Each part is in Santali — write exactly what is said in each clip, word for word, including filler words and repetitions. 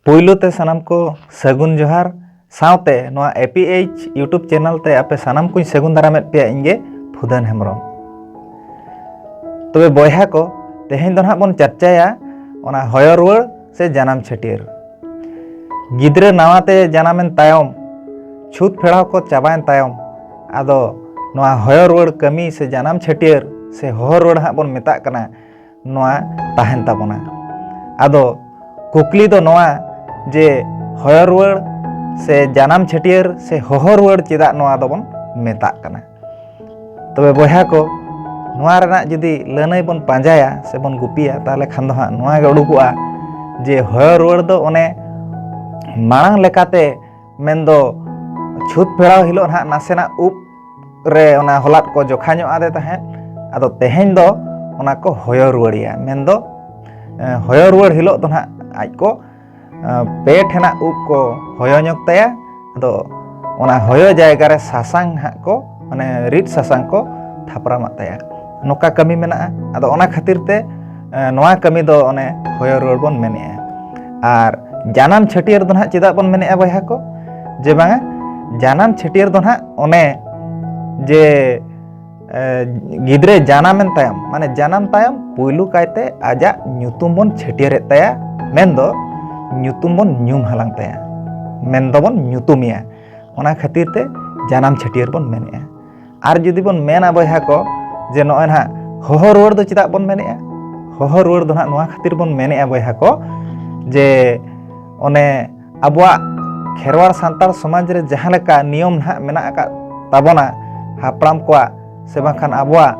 ᱯᱩᱭᱞᱩ ᱛᱮ ᱥᱟᱱᱟᱢ ᱠᱚ ᱥᱟᱹᱜᱩᱱ ᱡᱚᱦᱟᱨ, ᱥᱟᱶᱛᱮ ᱱᱚᱣᱟ A P H YouTube channel ᱛᱮ ᱟᱯᱮ ᱥᱟᱱᱟᱢ ᱠᱚᱧ ᱥᱟᱹᱜᱩᱱ ᱫᱟᱨᱟᱢᱮᱫ ᱯᱮᱭᱟ, ᱤᱧ ᱜᱮ ᱯᱷᱩᱫᱟᱹᱱ ᱦᱮᱢᱵᱨᱚᱢ᱾ ᱛᱚᱵᱮ ᱵᱚᱭᱦᱟ ᱠᱚ, ᱛᱮᱦᱮᱧ ᱫᱚ ᱱᱟᱦᱟᱜ ᱵᱚᱱ ᱪᱟᱨᱪᱟᱭᱟ ᱚᱱᱟ ᱦᱚᱭᱚ ᱨᱩᱣᱟᱹᱲ ᱥᱮ ᱡᱟᱱᱟᱢ ᱪᱷᱟᱹᱴᱭᱟᱹᱨ᱾ ᱜᱤᱫᱽᱨᱟᱹ ᱱᱟᱣᱟ ᱛᱮ ᱡᱟᱱᱟᱢᱮᱱ ᱛᱟᱭᱚᱢ, ᱪᱷᱩᱛ ᱯᱷᱮᱲᱟᱣ ᱠᱚ ᱪᱟᱵᱟᱭᱮᱱ ᱛᱟᱭᱚᱢ, ᱟᱫᱚ ᱱᱚᱣᱟ ᱦᱚᱭᱚ ᱨᱩᱣᱟᱹᱲ ᱠᱟᱹᱢᱤ ᱥᱮ ᱡᱟᱱᱟᱢ ᱪᱷᱟᱹᱴᱭᱟᱹᱨ ᱥᱮ ᱦᱚᱦᱚ ᱨᱩᱣᱟᱹᱲ ᱦᱟᱸᱜ ᱵᱚᱱ ᱢᱮᱛᱟᱜ ᱠᱟᱱᱟ, ᱱᱚᱣᱟ ᱛᱟᱦᱮᱱ ᱛᱟᱵᱚᱱᱟ᱾ ᱟᱫᱚ ᱠᱩᱠᱞᱤ ᱫᱚ ᱱᱚᱣᱟ ᱡᱮ ᱦᱚᱭᱚ ᱨᱩᱣᱟᱹᱲ ᱥᱮ ᱡᱟᱱᱟᱢ ᱪᱷᱟᱹᱴᱭᱟᱹᱨ ᱥᱮ ᱦᱚᱦᱚ ᱨᱩᱣᱟᱹᱲ ᱪᱮᱫᱟᱜ ᱱᱚᱣᱟ ᱫᱚᱵᱚᱱ ᱢᱮᱛᱟᱜ ᱠᱟᱱᱟ? ᱛᱚᱵᱮ ᱵᱚᱭᱦᱟ ᱠᱚ, ᱱᱚᱣᱟ ᱨᱮᱱᱟᱜ ᱡᱩᱫᱤ ᱞᱟᱹᱱᱟᱹᱭ ᱵᱚᱱ ᱯᱟᱸᱡᱟᱭᱟ ᱥᱮ ᱵᱚᱱ ᱜᱩᱯᱤᱭᱟ, ᱛᱟᱦᱚᱞᱮ ᱠᱷᱟᱱ ᱫᱚ ᱦᱟᱸᱜ ᱱᱚᱣᱟ ᱜᱮ ᱩᱰᱩᱠᱚᱜᱼᱟ ᱡᱮ ᱦᱚᱭᱚ ᱨᱩᱣᱟᱹᱲ ᱫᱚ ᱚᱱᱮ ᱢᱟᱲᱟᱝ ᱞᱮᱠᱟᱛᱮ, ᱢᱮᱱᱫᱚ ᱪᱷᱩᱛ ᱯᱷᱮᱲᱟᱣ ᱦᱤᱞᱳᱜ ᱱᱟᱦᱟᱜ ᱱᱟᱥᱮᱱᱟᱜ ᱩᱵ ᱨᱮ ᱚᱱᱟ ᱦᱚᱞᱟᱫ ᱠᱚ ᱡᱚᱠᱷᱟ ᱧᱚᱜ ᱟᱫᱮ ᱛᱟᱦᱮᱸᱫ, ᱟᱫᱚ ᱛᱮᱦᱮᱧ ᱫᱚ ᱚᱱᱟ ᱠᱚ ᱦᱚᱭᱚ ᱨᱩᱣᱟᱹᱲᱮᱭᱟ᱾ ᱢᱮᱱᱫᱚ, ᱮ, ᱦᱚᱭᱚ ᱨᱩᱣᱟᱹᱲ ᱦᱤᱞᱳᱜ ᱫᱚ ᱱᱟᱦᱟᱜ ᱟᱡ ᱠᱚ, ᱮ, ᱯᱮ ᱴᱷᱮᱱᱟᱜ ᱩᱵ ᱠᱚ ᱦᱚᱭᱚ ᱧᱚᱜ ᱛᱟᱭᱟ᱾ ᱟᱫᱚ ᱚᱱᱟ ᱦᱚᱭᱚ ᱡᱟᱭᱜᱟ ᱨᱮ ᱥᱟᱥᱟᱝ ᱦᱟᱸᱜ ᱠᱚ, ᱢᱟᱱᱮ ᱨᱤᱫ ᱥᱟᱥᱟᱝ ᱠᱚ ᱛᱷᱟᱯᱨᱟᱢᱟᱜ ᱛᱟᱭᱟ᱾ ᱱᱚᱝᱠᱟ ᱠᱟᱹᱢᱤ ᱢᱮᱱᱟᱜᱼᱟ᱾ ᱟᱫᱚ ᱚᱱᱟ ᱠᱷᱟᱹᱛᱤᱨ ᱛᱮ, ᱮ, ᱱᱚᱣᱟ ᱠᱟᱹᱢᱤ ᱫᱚ ᱚᱱᱮ ᱦᱚᱭᱚ ᱨᱩᱣᱟᱹᱲ ᱵᱚᱱ ᱢᱮᱱᱮᱜᱼᱟ᱾ ᱟᱨ ᱡᱟᱱᱟᱢ ᱪᱷᱟᱹᱴᱭᱟᱹᱨ ᱫᱚ ᱱᱟᱦᱟᱜ ᱪᱮᱫᱟᱜ ᱵᱚᱱ ᱢᱮᱱᱮᱜᱼᱟ ᱵᱚᱭᱦᱟ ᱠᱚ? ᱡᱮ ᱵᱟᱝᱟ, ᱡᱟᱱᱟᱢ ᱪᱷᱟᱹᱴᱭᱟᱹᱨ ᱫᱚ ᱱᱟᱦᱟᱜ ᱚᱱᱮ ᱡᱮ, ᱮ, ᱜᱤᱫᱽᱨᱟᱹ ᱡᱟᱱᱟᱢᱮᱱ ᱛᱟᱭᱚᱢ, ᱢᱟᱱᱮ ᱡᱟᱱᱟᱢ ᱛᱟᱭᱚᱢ ᱯᱩᱭᱞᱩ ᱠᱟᱭᱛᱮ ᱟᱡᱟᱜ ᱧᱩᱛᱩᱢ ᱵᱚᱱ ᱪᱷᱟᱹᱴᱭᱟᱹᱨᱮᱫ ᱛᱟᱭᱟ, ᱢᱮᱱᱫᱚ ᱧᱩᱛᱩᱢ ᱵᱚᱱ ᱧᱩᱢ ᱦᱟᱞᱟᱝ ᱛᱟᱭᱟ, ᱢᱮᱱ ᱫᱚᱵᱚᱱ ᱧᱩᱛᱩᱢᱮᱭᱟ᱾ ᱚᱱᱟ ᱠᱷᱟᱹᱛᱤᱨ ᱛᱮ ᱡᱟᱱᱟᱢ ᱪᱷᱟᱹᱴᱭᱟᱹᱨ ᱵᱚᱱ ᱢᱮᱱᱮᱜᱼᱟ᱾ ᱟᱨ ᱡᱩᱫᱤ ᱵᱚᱱ ᱢᱮᱱᱟ ᱵᱚᱭᱦᱟ ᱠᱚ, ᱡᱮ ᱱᱚᱜᱼᱚᱭ ᱱᱟᱦᱟᱜ ᱦᱚᱦᱚ ᱨᱩᱣᱟᱹᱲ ᱫᱚ ᱪᱮᱫᱟᱜ ᱵᱚᱱ ᱢᱮᱱᱮᱜᱼᱟ? ᱦᱚᱦᱚ ᱨᱩᱣᱟᱹᱲ ᱫᱚ ᱱᱟᱦᱟᱜ ᱱᱚᱣᱟ ᱠᱷᱟᱹᱛᱤᱨ ᱵᱚᱱ ᱢᱮᱱᱮᱜᱼᱟ ᱵᱚᱭᱦᱟ ᱠᱚ, ᱡᱮ ᱚᱱᱮ ᱟᱵᱚᱣᱟᱜ ᱠᱷᱮᱨᱣᱟᱲ ᱥᱟᱱᱛᱟᱲ ᱥᱚᱢᱟᱡᱽ ᱨᱮ ᱡᱟᱦᱟᱸ ᱞᱮᱠᱟ ᱱᱤᱭᱚᱢ ᱱᱟᱦᱟᱜ ᱢᱮᱱᱟᱜ ᱟᱠᱟᱫ ᱛᱟᱵᱚᱱᱟ ᱦᱟᱯᱲᱟᱢ ᱠᱚᱣᱟᱜ, ᱥᱮ ᱵᱟᱝᱠᱷᱟᱱ ᱟᱵᱚᱣᱟᱜ,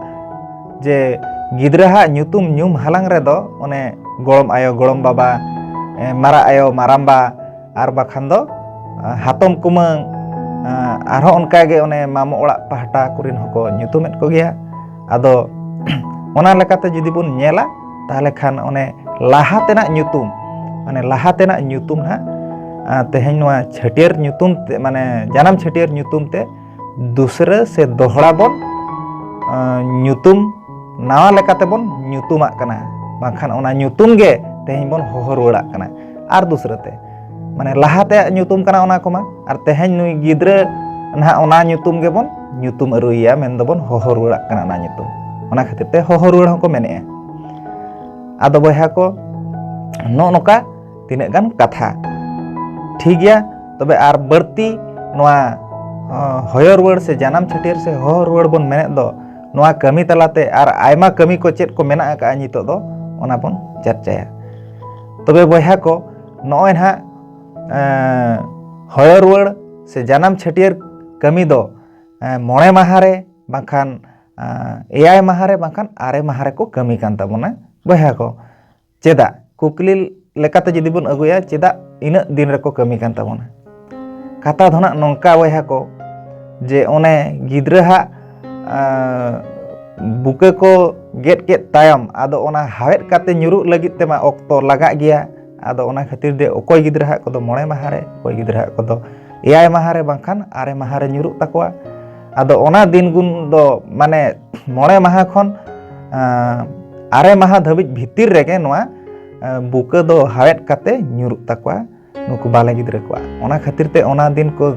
ᱡᱮ ᱜᱤᱫᱽᱨᱟᱹᱣᱟᱜ ᱧᱩᱛᱩᱢ ᱧᱩᱢ ᱦᱟᱞᱟᱝ ᱨᱮᱫᱚ ᱚᱱᱮ ᱜᱚᱲᱚᱢ ᱟᱭᱳ, ᱜᱚᱲᱚᱢ ᱵᱟᱵᱟ, ᱮ, ᱢᱟᱨᱟᱜ ᱟᱭᱳ, ᱢᱟᱨᱟᱢᱵᱟ, ᱟᱨ ᱵᱟᱠᱷᱟᱱ ᱫᱚ, ᱟ, ᱦᱟᱛᱚᱢ ᱠᱩᱢᱟᱹᱝ, ᱟ, ᱟᱨᱦᱚᱸ ᱚᱱᱠᱟᱜᱮ ᱚᱱᱮ ᱢᱟᱢᱚ ᱚᱲᱟᱜ ᱯᱟᱦᱴᱟ ᱠᱚᱨᱮᱱ ᱦᱚᱸᱠᱚ ᱧᱩᱛᱩᱢᱮᱫ ᱠᱚᱜᱮᱭᱟ᱾ ᱟᱫᱚ ᱚᱱᱟ ᱞᱮᱠᱟᱛᱮ ᱡᱩᱫᱤ ᱵᱚᱱ ᱧᱮᱞᱟ, ᱛᱟᱦᱚᱞᱮ ᱠᱷᱟᱱ ᱚᱱᱮ ᱞᱟᱦᱟ ᱛᱮᱱᱟᱜ ᱧᱩᱛᱩᱢ, ᱢᱟᱱᱮ ᱞᱟᱦᱟ ᱛᱮᱱᱟᱜ ᱧᱩᱛᱩᱢ ᱱᱟᱦᱟᱜ, ᱟ, ᱛᱮᱦᱮᱧ ᱱᱚᱣᱟ ᱪᱷᱟᱹᱴᱭᱟᱹᱨ ᱧᱩᱛᱩᱢ ᱛᱮ, ᱢᱟᱱᱮ ᱡᱟᱱᱟᱢ ᱪᱷᱟᱹᱴᱭᱟᱹᱨ ᱧᱩᱛᱩᱢ ᱛᱮ ᱫᱩᱥᱨᱟᱹ ᱥᱮ ᱫᱚᱦᱲᱟ ᱵᱚᱱ, ᱟ, ᱧᱩᱛᱩᱢ, ᱱᱟᱣᱟ ᱞᱮᱠᱟᱛᱮ ᱵᱚᱱ ᱧᱩᱛᱩᱢᱟᱜ ᱠᱟᱱᱟ, ᱵᱟᱝᱠᱷᱟᱱ ᱚᱱᱟ ᱧᱩᱛᱩᱢ ᱜᱮ ᱛᱮᱦᱮᱧ ᱵᱚᱱ ᱦᱚᱦᱚ ᱨᱩᱣᱟᱹᱲᱟᱜ ᱠᱟᱱᱟ᱾ ᱟᱨ ᱫᱩᱥᱨᱟᱹ ᱛᱮ, ᱢᱟᱱᱮ ᱞᱟᱦᱟ ᱛᱮᱭᱟᱜ ᱧᱩᱛᱩᱢ ᱠᱟᱱᱟ ᱚᱱᱟ ᱠᱚᱢᱟ, ᱟᱨ ᱛᱮᱦᱮᱧ ᱱᱩᱭ ᱜᱤᱫᱽᱨᱟᱹ ᱱᱟᱦᱟᱜ ᱚᱱᱟ ᱧᱩᱛᱩᱢ ᱜᱮᱵᱚᱱ ᱧᱩᱛᱩᱢ ᱟᱹᱨᱩᱭᱮᱭᱟ, ᱢᱮᱱ ᱫᱚᱵᱚᱱ ᱦᱚᱦᱚ ᱨᱩᱣᱟᱹᱲᱟᱜ ᱠᱟᱱᱟ ᱚᱱᱟ ᱧᱩᱛᱩᱢ᱾ ᱚᱱᱟ ᱠᱷᱟᱹᱛᱤᱨ ᱛᱮ ᱦᱚᱦᱚ ᱨᱩᱣᱟᱹᱲ ᱦᱚᱸᱠᱚ ᱢᱮᱱᱮᱜᱼᱟ᱾ ᱟᱫᱚ ᱵᱚᱭᱦᱟ ᱠᱚ, ᱱᱚᱜᱼᱚ ᱱᱚᱝᱠᱟ ᱛᱤᱱᱟᱹᱜ ᱜᱟᱱ ᱠᱟᱛᱷᱟ᱾ ᱴᱷᱤᱠ ᱜᱮᱭᱟ, ᱛᱚᱵᱮ ᱟᱨ ᱵᱟᱹᱲᱛᱤ ᱱᱚᱣᱟ, ᱚ, ᱦᱚᱭᱚ ᱨᱩᱣᱟᱹᱲ ᱥᱮ ᱡᱟᱱᱟᱢ ᱪᱷᱟᱹᱴᱭᱟᱹᱨ ᱥᱮ ᱦᱚᱦᱚ ᱨᱩᱣᱟᱹᱲ ᱵᱚᱱ ᱢᱮᱱᱮᱫ ᱫᱚ, ᱱᱚᱣᱟ ᱠᱟᱹᱢᱤ ᱛᱟᱞᱟᱛᱮ ᱟᱨ ᱟᱭᱢᱟ ᱠᱟᱹᱢᱤ ᱠᱚ ᱪᱮᱫ ᱠᱚ ᱢᱮᱱᱟᱜ ᱟᱠᱟᱫᱼᱟ ᱧᱤᱛᱚᱜ ᱫᱚ, ᱚᱱᱟ ᱵᱚᱱ ᱪᱟᱨᱪᱟᱭᱟ᱾ ᱛᱚᱵᱮ ᱵᱚᱭᱦᱟ ᱠᱚ, ᱱᱚᱜᱼᱚᱭ ᱱᱟᱦᱟᱜ, ᱮᱸ, ᱦᱚᱭᱚ ᱨᱩᱣᱟᱹᱲ ᱥᱮ ᱡᱟᱱᱟᱢ ᱪᱷᱟᱹᱴᱭᱟᱹᱨ ᱠᱟᱹᱢᱤ ᱫᱚ, ᱮᱸ, ᱢᱚᱬᱮ ᱢᱟᱦᱟ ᱨᱮ ᱵᱟᱝᱠᱷᱟᱱ, ᱮᱸ, ᱮᱭᱟᱭ ᱢᱟᱦᱟ ᱨᱮ ᱵᱟᱝᱠᱷᱟᱱ ᱟᱨᱮ ᱢᱟᱦᱟ ᱨᱮᱠᱚ ᱠᱟᱹᱢᱤ ᱠᱟᱱ ᱛᱟᱵᱚᱱᱟ ᱵᱚᱭᱦᱟ ᱠᱚ᱾ ᱪᱮᱫᱟᱜ? ᱠᱩᱠᱞᱤ ᱞᱮᱠᱟᱛᱮ ᱡᱩᱫᱤ ᱵᱚᱱ ᱟᱹᱜᱩᱭᱟ, ᱪᱮᱫᱟᱜ ᱤᱱᱟᱹᱜ ᱫᱤᱱ ᱨᱮᱠᱚ ᱠᱟᱹᱢᱤ ᱠᱟᱱ ᱛᱟᱵᱚᱱᱟ? ᱠᱟᱛᱷᱟ ᱫᱚ ᱱᱟᱜ ᱱᱚᱝᱠᱟ ᱵᱚᱭᱦᱟ ᱠᱚ, ᱡᱮ ᱚᱱᱮ ᱜᱤᱫᱽᱨᱟᱹ ᱦᱟᱜ, ᱟᱸ, ᱵᱩᱠᱟᱹ ᱠᱚ ᱜᱮᱫ ᱠᱮᱫ ᱛᱟᱭᱚᱢ, ᱟᱫᱚ ᱚᱱᱟ ᱦᱟᱣᱮᱫ ᱠᱟᱛᱮ ᱧᱩᱨᱩᱜ ᱞᱟᱹᱜᱤᱫ ᱛᱮᱢᱟ ᱚᱠᱛᱚ ᱞᱟᱜᱟᱜ ᱜᱮᱭᱟ᱾ ᱟᱫᱚ ᱚᱱᱟ ᱠᱷᱟᱹᱛᱤᱨ ᱛᱮ ᱚᱠᱚᱭ ᱜᱤᱫᱽᱨᱟᱹ ᱦᱟᱜ ᱠᱚᱫᱚ ᱢᱚᱬᱮ ᱢᱟᱦᱟ ᱨᱮ, ᱚᱠᱚᱭ ᱜᱤᱫᱽᱨᱟᱹ ᱦᱟᱜ ᱠᱚᱫᱚ ᱮᱭᱟᱭ ᱢᱟᱦᱟ ᱨᱮ ᱵᱟᱝᱠᱷᱟᱱ ᱟᱨᱮ ᱢᱟᱦᱟ ᱨᱮ ᱧᱩᱨᱩᱜ ᱛᱟᱠᱚᱣᱟ᱾ ᱟᱫᱚ ᱚᱱᱟ ᱫᱤᱱ ᱜᱩᱱ ᱫᱚ, ᱢᱟᱱᱮ, ᱢᱚᱬᱮ ᱢᱟᱦᱟ ᱠᱷᱚᱱ, ᱟᱸ, ᱟᱨᱮ ᱢᱟᱦᱟ ᱫᱷᱟᱹᱵᱤᱡ ᱵᱷᱤᱛᱤᱨ ᱨᱮᱜᱮ ᱱᱚᱣᱟ, ᱟᱸ, ᱵᱩᱠᱟᱹ ᱫᱚ ᱦᱟᱣᱮᱫ ᱠᱟᱛᱮ ᱧᱩᱨᱩᱜ ᱛᱟᱠᱚᱣᱟ ᱱᱩᱠᱩ ᱵᱟᱞᱮ ᱜᱤᱫᱽᱨᱟᱹ ᱠᱚᱣᱟᱜ᱾ ᱚᱱᱟ ᱠᱷᱟᱹᱛᱤᱨ ᱛᱮ ᱚᱱᱟ ᱫᱤᱱ ᱠᱚ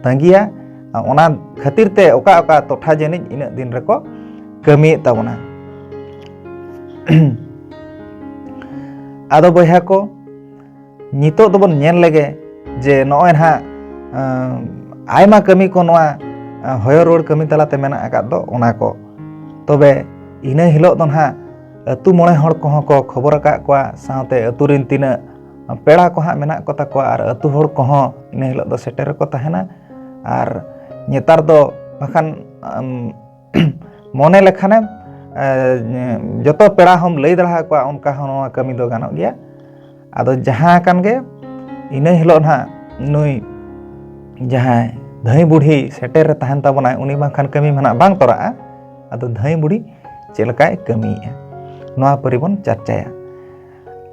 ᱛᱟᱺᱜᱤᱭᱟ᱾ ᱚᱱᱟ ᱠᱷᱟᱹᱛᱤᱨ ᱛᱮ ᱚᱠᱟ ᱚᱠᱟ ᱴᱚᱴᱷᱟ ᱡᱟᱹᱱᱤᱡ ᱤᱱᱟᱹᱜ ᱫᱤᱱ ᱨᱮᱠᱚ ᱠᱟᱹᱢᱤᱭᱮᱫ ᱛᱟᱵᱚᱱᱟ᱾ ᱟᱫᱚ ᱵᱚᱭᱦᱟ ᱠᱚ, ᱱᱤᱛᱚᱜ ᱫᱚᱵᱚᱱ ᱧᱮᱞ ᱞᱮᱜᱮ ᱡᱮ ᱱᱚᱜᱼᱚᱭ ᱱᱟᱦᱟᱜ, ᱟᱸ, ᱟᱭᱢᱟ ᱠᱟᱹᱢᱤ ᱠᱚ ᱱᱚᱣᱟ, ᱟᱸ, ᱦᱚᱭᱚ ᱨᱩᱣᱟᱹᱲ ᱠᱟᱹᱢᱤ ᱛᱟᱞᱟᱛᱮ ᱢᱮᱱᱟᱜ ᱟᱠᱟᱫ ᱫᱚ, ᱚᱱᱟ ᱠᱚ᱾ ᱛᱚᱵᱮ ᱤᱱᱟᱹ ᱦᱤᱞᱳᱜ ᱫᱚ ᱱᱟᱦᱟᱜ ᱟᱹᱛᱩ ᱢᱚᱬᱮ ᱦᱚᱲ ᱠᱚᱦᱚᱸ ᱠᱚ ᱠᱷᱚᱵᱚᱨ ᱟᱠᱟᱫ ᱠᱚᱣᱟ, ᱥᱟᱶᱛᱮ ᱟᱹᱛᱩ ᱨᱮᱱ ᱛᱤᱱᱟᱹᱜ ᱯᱮᱲᱟ ᱠᱚ ᱦᱟᱸᱜ ᱢᱮᱱᱟᱜ ᱠᱚ ᱛᱟᱠᱚᱣᱟ, ᱟᱨ ᱟᱹᱛᱩ ᱦᱚᱲ ᱠᱚᱦᱚᱸ ᱤᱱᱟᱹ ᱦᱤᱞᱳᱜ ᱫᱚ ᱥᱮᱴᱮᱨ ᱨᱮᱠᱚ ᱛᱟᱦᱮᱱᱟ᱾ ᱟᱨ ᱱᱮᱛᱟᱨ ᱫᱚ ᱵᱟᱠᱷᱟᱱ, ᱟᱢ, ᱢᱚᱱᱮ ᱞᱮᱠᱷᱟᱱᱮᱢ, ᱮ, ᱡᱚᱛᱚ ᱯᱮᱲᱟ ᱦᱚᱸᱢ ᱞᱟᱹᱭ ᱫᱟᱲᱮ ᱟᱠᱚᱣᱟ, ᱚᱱᱠᱟ ᱦᱚᱸ ᱱᱚᱣᱟ ᱠᱟᱹᱢᱤ ᱫᱚ ᱜᱟᱱᱚᱜ ᱜᱮᱭᱟ᱾ ᱟᱫᱚ ᱡᱟᱦᱟᱸ ᱠᱟᱱ ᱜᱮ, ᱤᱱᱟᱹ ᱦᱤᱞᱳᱜ ᱱᱟᱦᱟᱜ ᱱᱩᱭ ᱡᱟᱦᱟᱸᱭ ᱫᱷᱟᱹᱭ ᱵᱩᱰᱷᱤ ᱥᱮᱴᱮᱨ ᱨᱮ ᱛᱟᱦᱮᱱ ᱛᱟᱵᱚᱱᱟᱭ, ᱩᱱᱤ ᱵᱟᱝᱠᱷᱟᱱ ᱠᱟᱹᱢᱤ ᱢᱟ ᱱᱟᱦᱟᱜ ᱵᱟᱝ ᱛᱚᱨᱟᱜᱼᱟ᱾ ᱟᱫᱚ ᱫᱷᱟᱹᱭ ᱵᱩᱰᱷᱤ ᱪᱮᱫ ᱞᱮᱠᱟᱭ ᱠᱟᱹᱢᱤᱭᱮᱫᱼᱟ, ᱱᱚᱣᱟ ᱯᱟᱹᱨᱤ ᱵᱚᱱ ᱪᱟᱨᱪᱟᱭᱟ᱾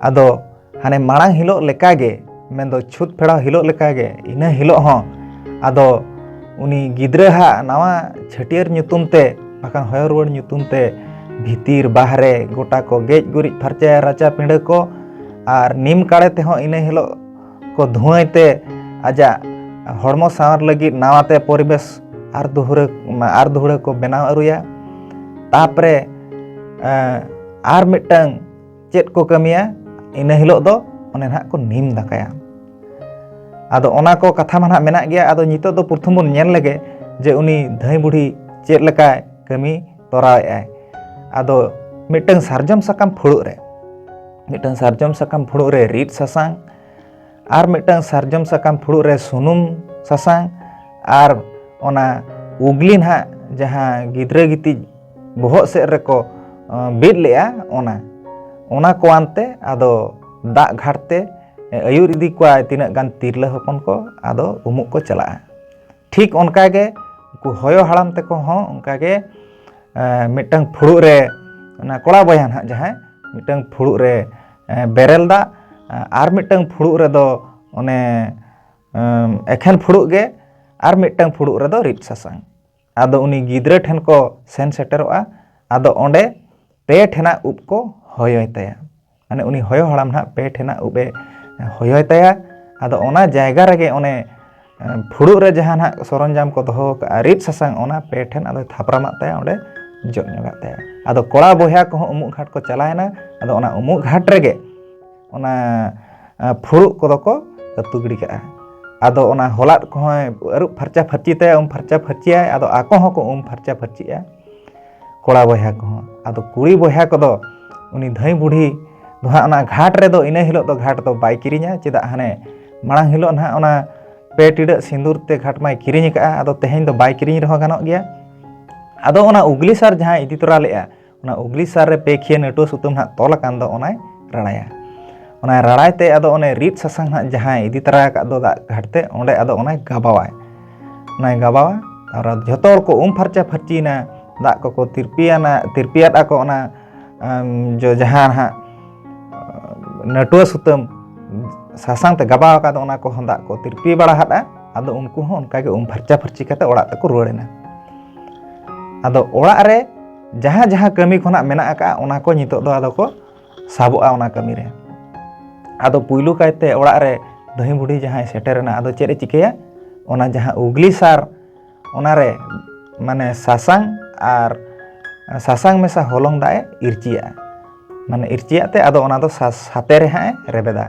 ᱟᱫᱚ ᱦᱟᱱᱮ ᱢᱟᱲᱟᱝ ᱦᱤᱞᱳᱜ ᱞᱮᱠᱟᱜᱮ, ᱢᱮᱱᱫᱚ ᱪᱷᱩᱛ ᱯᱷᱮᱲᱟᱣ ᱦᱤᱞᱳᱜ ᱞᱮᱠᱟᱜᱮ, ᱤᱱᱟᱹ ᱦᱤᱞᱳᱜ ᱦᱚᱸ ᱟᱫᱚ ᱩᱱᱤ ᱜᱤᱫᱽᱨᱟᱹ ᱦᱟᱜ ᱱᱟᱣᱟ ᱪᱷᱟᱹᱴᱭᱟᱹᱨ ᱧᱩᱛᱩᱢ ᱛᱮ, ᱵᱟᱠᱷᱟᱱ ᱦᱚᱭᱚ ᱨᱩᱣᱟᱹᱲ ᱧᱩᱛᱩᱢ ᱛᱮ, ᱵᱷᱤᱛᱤᱨ ᱵᱟᱦᱨᱮ ᱜᱚᱴᱟ ᱠᱚ ᱜᱮᱡ ᱜᱩᱨᱤᱡ ᱯᱷᱟᱨᱪᱟᱭᱟ, ᱨᱟᱪᱟ ᱯᱤᱸᱰᱟᱹ ᱠᱚ ᱟᱨ ᱱᱤᱢ ᱠᱟᱲᱮ ᱛᱮᱦᱚᱸ ᱤᱱᱟᱹ ᱦᱤᱞᱳᱜ ᱠᱚ ᱫᱷᱩᱣᱟᱹᱭ ᱛᱮ ᱟᱡᱟᱜ ᱦᱚᱲᱢᱚ ᱥᱟᱶᱟᱨ ᱞᱟᱹᱜᱤᱫ ᱱᱟᱣᱟ ᱛᱮ ᱯᱚᱨᱤᱵᱮᱥ ᱟᱨ ᱫᱩᱦᱲᱟᱹ, ᱟᱨ ᱫᱩᱦᱲᱟᱹ ᱠᱚ ᱵᱮᱱᱟᱣ ᱟᱹᱨᱩᱭᱟ᱾ ᱛᱟᱯᱚᱨᱮ, ᱮᱸ, ᱟᱨ ᱢᱤᱫᱴᱟᱝ ᱪᱮᱫ ᱠᱚ ᱠᱟᱹᱢᱤᱭᱟ, ᱤᱱᱟᱹ ᱦᱤᱞᱳᱜ ᱫᱚ ᱚᱱᱮ ᱱᱟᱦᱟᱜ ᱠᱚ ᱱᱤᱢ ᱫᱟᱠᱟᱭᱟ᱾ ᱟᱫᱚ ᱚᱱᱟ ᱠᱚ ᱠᱟᱛᱷᱟ ᱢᱟ ᱱᱟᱦᱟᱜ ᱢᱮᱱᱟᱜ ᱜᱮᱭᱟ, ᱟᱫᱚ ᱱᱤᱛᱚᱜ ᱫᱚ ᱯᱨᱚᱛᱷᱚᱢ ᱵᱚᱱ ᱧᱮᱞ ᱞᱮᱜᱮ ᱡᱮ ᱩᱱᱤ ᱫᱷᱟᱹᱭ ᱵᱩᱰᱷᱤ ᱪᱮᱫ ᱞᱮᱠᱟᱭ ᱠᱟᱹᱢᱤ ᱛᱚᱨᱟᱣᱮᱫᱼᱟᱭ᱾ ᱟᱫᱚ ᱢᱤᱫᱴᱟᱝ ᱥᱟᱨᱡᱚᱢ ᱥᱟᱠᱟᱢ ᱯᱷᱩᱲᱩᱜ ᱨᱮ, ᱢᱤᱫᱴᱟᱝ ᱥᱟᱨᱡᱚᱢ ᱥᱟᱠᱟᱢ ᱯᱷᱩᱲᱩᱜ ᱨᱮ ᱨᱤᱫ ᱥᱟᱥᱟᱝ, ᱟᱨ ᱢᱤᱫᱴᱟᱝ ᱥᱟᱨᱡᱚᱢ ᱥᱟᱠᱟᱢ ᱯᱷᱩᱲᱩᱜ ᱨᱮ ᱥᱩᱱᱩᱢ ᱥᱟᱥᱟᱝ, ᱟᱨ ᱚᱱᱟ ᱩᱜᱽᱞᱤ ᱱᱟᱦᱟᱜ ᱡᱟᱦᱟᱸ ᱜᱤᱫᱽᱨᱟᱹ ᱜᱤᱛᱤᱡ ᱵᱚᱦᱚᱜ ᱥᱮᱫ ᱨᱮᱠᱚ, ᱟᱸ, ᱵᱤᱫ ᱞᱮᱜᱼᱟ, ᱚᱱᱟ, ᱚᱱᱟ ᱠᱚᱣᱟᱱ ᱛᱮ ᱟᱫᱚ ᱫᱟᱜ ᱜᱷᱟᱴ ᱛᱮ ᱟᱹᱭᱩᱨ ᱤᱫᱤ ᱠᱚᱣᱟᱭ ᱛᱤᱱᱟᱹᱜ ᱜᱟᱱ ᱛᱤᱨᱞᱟᱹ ᱦᱚᱯᱚᱱ ᱠᱚ, ᱟᱫᱚ ᱩᱢᱩᱜ ᱠᱚ ᱪᱟᱞᱟᱜᱼᱟ᱾ ᱴᱷᱤᱠ ᱚᱱᱠᱟ ᱜᱮ ᱩᱱᱠᱩ ᱦᱚᱭᱚ ᱦᱟᱲᱟᱢ ᱛᱟᱠᱚ ᱦᱚᱸ ᱚᱱᱠᱟ ᱜᱮ, ᱮᱸ, ᱢᱤᱫᱴᱟᱝ ᱯᱷᱩᱲᱩᱜ ᱨᱮ, ᱚᱱᱟ ᱠᱚᱲᱟ ᱵᱚᱭᱦᱟ ᱱᱟᱦᱟᱜ ᱡᱟᱦᱟᱸᱭ, ᱢᱤᱫᱴᱟᱝ ᱯᱷᱩᱲᱩᱜ ᱨᱮ, ᱮᱸ, ᱵᱮᱨᱮᱞ ᱫᱟᱜ, ᱮᱸ, ᱟᱨ ᱢᱤᱫᱴᱟᱝ ᱯᱷᱩᱲᱩᱜ ᱨᱮᱫᱚ ᱚᱱᱮ, ᱮᱸ, ᱮᱠᱷᱮᱱ ᱯᱷᱩᱲᱩᱜ ᱜᱮ, ᱟᱨ ᱢᱤᱫᱴᱟᱝ ᱯᱷᱩᱲᱩᱜ ᱨᱮᱫᱚ ᱨᱤᱫ ᱥᱟᱥᱟᱝ᱾ ᱟᱫᱚ ᱩᱱᱤ ᱜᱤᱫᱽᱨᱟᱹ ᱴᱷᱮᱱ ᱠᱚ ᱥᱮᱱ ᱥᱮᱴᱮᱨᱚᱜᱼᱟ᱾ ᱟᱫᱚ ᱚᱸᱰᱮ ᱯᱮ ᱴᱷᱮᱱᱟᱜ ᱩᱵ ᱠᱚ ᱦᱚᱭᱚᱭ ᱛᱟᱭᱟ᱾ ᱢᱟᱱᱮ ᱩᱱᱤ ᱦᱚᱭᱚ ᱦᱟᱲᱟᱢ ᱱᱟᱦᱟᱜ ᱯᱮ ᱴᱷᱮᱱᱟᱜ ᱩᱵ ᱮ ᱦᱚᱭᱚᱭ ᱛᱟᱭᱟ᱾ ᱟᱫᱚ ᱚᱱᱟ ᱡᱟᱭᱜᱟ ᱨᱮᱜᱮ ᱚᱱᱮ, ᱮᱸ, ᱯᱷᱩᱲᱩᱜ ᱨᱮ ᱡᱟᱦᱟᱸ ᱱᱟᱦᱟᱜ ᱥᱚᱨᱚᱧᱡᱟᱢ ᱠᱚ ᱫᱚᱦᱚ ᱟᱠᱟᱫᱼᱟ, ᱨᱤᱫ ᱥᱟᱥᱟᱝ, ᱚᱱᱟ ᱯᱮ ᱴᱷᱮᱱ ᱟᱫᱚᱭ ᱛᱷᱟᱯᱨᱟᱢᱟᱜ ᱛᱟᱭᱟ, ᱚᱸᱰᱮ ᱡᱚᱫ ᱧᱚᱜᱟᱜ ᱛᱟᱭᱟ᱾ ᱟᱫᱚ ᱠᱚᱲᱟ ᱵᱚᱭᱦᱟ ᱠᱚᱦᱚᱸ ᱩᱢᱩᱜ ᱜᱷᱟᱴ ᱠᱚ ᱪᱟᱞᱟᱣᱮᱱᱟ᱾ ᱟᱫᱚ ᱚᱱᱟ ᱩᱢᱩᱜ ᱜᱷᱟᱴ ᱨᱮᱜᱮ ᱚᱱᱟ, ᱮᱸ, ᱯᱷᱩᱲᱩᱜ ᱠᱚᱫᱚ ᱠᱚ ᱟᱹᱛᱩ ᱜᱤᱰᱤ ᱠᱟᱜᱼᱟ᱾ ᱟᱫᱚ ᱚᱱᱟ ᱦᱚᱞᱟᱫ ᱠᱚᱦᱚᱸᱭ ᱟᱹᱨᱩᱵ ᱯᱷᱟᱨᱪᱟ ᱯᱷᱟᱹᱨᱪᱤ ᱛᱟᱭᱟ, ᱩᱢ ᱯᱷᱟᱨᱪᱟ ᱯᱷᱟᱹᱨᱪᱤᱭᱟᱭ᱾ ᱟᱫᱚ ᱟᱠᱚ ᱦᱚᱸᱠᱚ ᱩᱢ ᱯᱷᱟᱨᱪᱟ ᱯᱷᱟᱹᱨᱪᱤᱜᱼᱟ, ᱠᱚᱲᱟ ᱵᱚᱭᱦᱟ ᱠᱚᱦᱚᱸ᱾ ᱟᱫᱚ ᱠᱩᱲᱤ ᱵᱚᱭᱦᱟ ᱠᱚᱫᱚ ᱩᱱᱤ ᱫᱷᱟᱹᱭ ᱵᱩᱰᱷᱤ ᱫᱚ ᱦᱟᱸᱜ ᱚᱱᱟ ᱜᱷᱟᱴ ᱨᱮᱫᱚ ᱤᱱᱟᱹ ᱦᱤᱞᱳᱜ ᱫᱚ ᱜᱷᱟᱴ ᱫᱚ ᱵᱟᱭ ᱠᱤᱨᱤᱧᱟ᱾ ᱪᱮᱫᱟᱜ, ᱦᱟᱱᱮ ᱢᱟᱲᱟᱝ ᱦᱤᱞᱳᱜ ᱱᱟᱦᱟᱜ ᱚᱱᱟ ᱯᱮ ᱴᱤᱰᱟᱹᱜ ᱥᱤᱸᱫᱩᱨ ᱛᱮ ᱜᱷᱟᱴ ᱢᱟᱭ ᱠᱤᱨᱤᱧ ᱟᱠᱟᱫᱼᱟ᱾ ᱟᱫᱚ ᱛᱮᱦᱮᱧ ᱫᱚ ᱵᱟᱭ ᱠᱤᱨᱤᱧ ᱨᱮᱦᱚᱸ ᱜᱟᱱᱚᱜ ᱜᱮᱭᱟ᱾ ᱟᱫᱚ ᱚᱱᱟ ᱩᱜᱽᱞᱤ ᱥᱟᱨ ᱡᱟᱦᱟᱸᱭ ᱤᱫᱤ ᱛᱚᱨᱟ ᱞᱮᱫᱼᱟ, ᱚᱱᱟ ᱩᱜᱽᱞᱤ ᱥᱟᱨ ᱨᱮ ᱯᱮ ᱠᱷᱤᱭᱟᱹ ᱱᱟᱹᱴᱩᱣᱟᱹ ᱥᱩᱛᱟᱹᱢ ᱱᱟᱦᱟᱜ ᱛᱚᱞ ᱟᱠᱟᱱ ᱫᱚ, ᱚᱱᱟᱭ ᱨᱟᱲᱟᱭᱟ᱾ ᱚᱱᱟᱭ ᱨᱟᱲᱟᱭ ᱛᱮ ᱟᱫᱚ ᱚᱱᱮ ᱨᱤᱫ ᱥᱟᱥᱟᱝ ᱱᱟᱦᱟᱜ ᱡᱟᱦᱟᱸᱭ ᱤᱫᱤ ᱛᱚᱨᱟ ᱟᱠᱟᱫ ᱫᱚ ᱫᱟᱜ ᱜᱷᱟᱴ ᱛᱮ, ᱚᱸᱰᱮ ᱟᱫᱚ ᱚᱱᱟᱭ ᱜᱟᱵᱟᱣᱟᱭ᱾ ᱚᱱᱟᱭ ᱜᱟᱵᱟᱣᱟ᱾ ᱟᱨ ᱡᱷᱚᱛᱚ ᱦᱚᱲ ᱠᱚ ᱩᱢ ᱯᱷᱟᱨᱪᱟ ᱯᱷᱟᱹᱨᱪᱤᱭᱮᱱᱟ, ᱫᱟᱜ ᱠᱚᱠᱚ ᱛᱤᱨᱯᱤᱭᱟᱱᱟ, ᱛᱤᱨᱯᱤᱭᱟᱫ ᱟᱠᱚ ᱚᱱᱟ, ᱟᱢ, ᱡᱚ-, ᱡᱟᱦᱟᱸ ᱱᱟᱦᱟᱜ, ᱟᱢ, ᱱᱟᱹᱴᱩᱣᱟᱹ ᱥᱩᱛᱟᱹᱢ ᱥᱟᱥᱟᱝ ᱛᱮ ᱜᱟᱵᱟᱣ ᱟᱠᱟᱫ, ᱚᱱᱟ ᱠᱚᱦᱚᱸ ᱫᱟᱜ ᱠᱚ ᱛᱤᱨᱯᱤ ᱵᱟᱲᱟ ᱦᱟᱫᱼᱟ᱾ ᱟᱫᱚ ᱩᱱᱠᱩ ᱦᱚᱸ ᱚᱱᱠᱟ ᱜᱮ ᱩᱢ ᱯᱷᱟᱨᱪᱟ ᱯᱷᱟᱹᱨᱪᱤ ᱠᱟᱛᱮ ᱚᱲᱟᱜ ᱛᱮᱠᱚ ᱨᱩᱣᱟᱹᱲᱮᱱᱟ᱾ ᱟᱫᱚ ᱚᱲᱟᱜ ᱨᱮ ᱡᱟᱦᱟᱸ ᱡᱟᱦᱟᱸ ᱠᱟᱹᱢᱤ ᱠᱷᱚᱱᱟᱜ ᱢᱮᱱᱟᱜ ᱟᱠᱟᱫᱼᱟ, ᱚᱱᱟ ᱠᱚ ᱱᱤᱛᱚᱜ ᱫᱚ ᱟᱫᱚ ᱠᱚ ᱥᱟᱵᱚᱜᱼᱟ ᱚᱱᱟ ᱠᱟᱹᱢᱤ ᱨᱮ᱾ ᱟᱫᱚ ᱯᱩᱭᱞᱩ ᱠᱟᱭᱛᱮ ᱚᱲᱟᱜ ᱨᱮ ᱫᱷᱟᱹᱭ ᱵᱩᱰᱷᱤ ᱡᱟᱦᱟᱸᱭ ᱥᱮᱴᱮᱨᱮᱱᱟ, ᱟᱫᱚ ᱪᱮᱫ ᱮ ᱪᱤᱠᱟᱹᱭᱟ? ᱚᱱᱟ ᱡᱟᱦᱟᱸ ᱩᱜᱽᱞᱤ ᱥᱟᱨ, ᱚᱱᱟᱨᱮ ᱢᱟᱱᱮ ᱥᱟᱥᱟᱝ ᱟᱨ ᱥᱟᱥᱟᱝ ᱢᱮᱥᱟ ᱦᱚᱞᱚᱝ ᱫᱟᱜ ᱮ ᱤᱨᱪᱤᱭᱟᱜᱼᱟ᱾ ᱢᱟᱱᱮ ᱤᱨᱪᱤᱭᱟᱜ ᱛᱮ ᱟᱫᱚ ᱚᱱᱟ ᱫᱚ ᱥᱟ- ᱥᱟᱛᱮ ᱨᱮ ᱦᱟᱸᱜ ᱮ ᱨᱮᱵᱮᱫᱟ᱾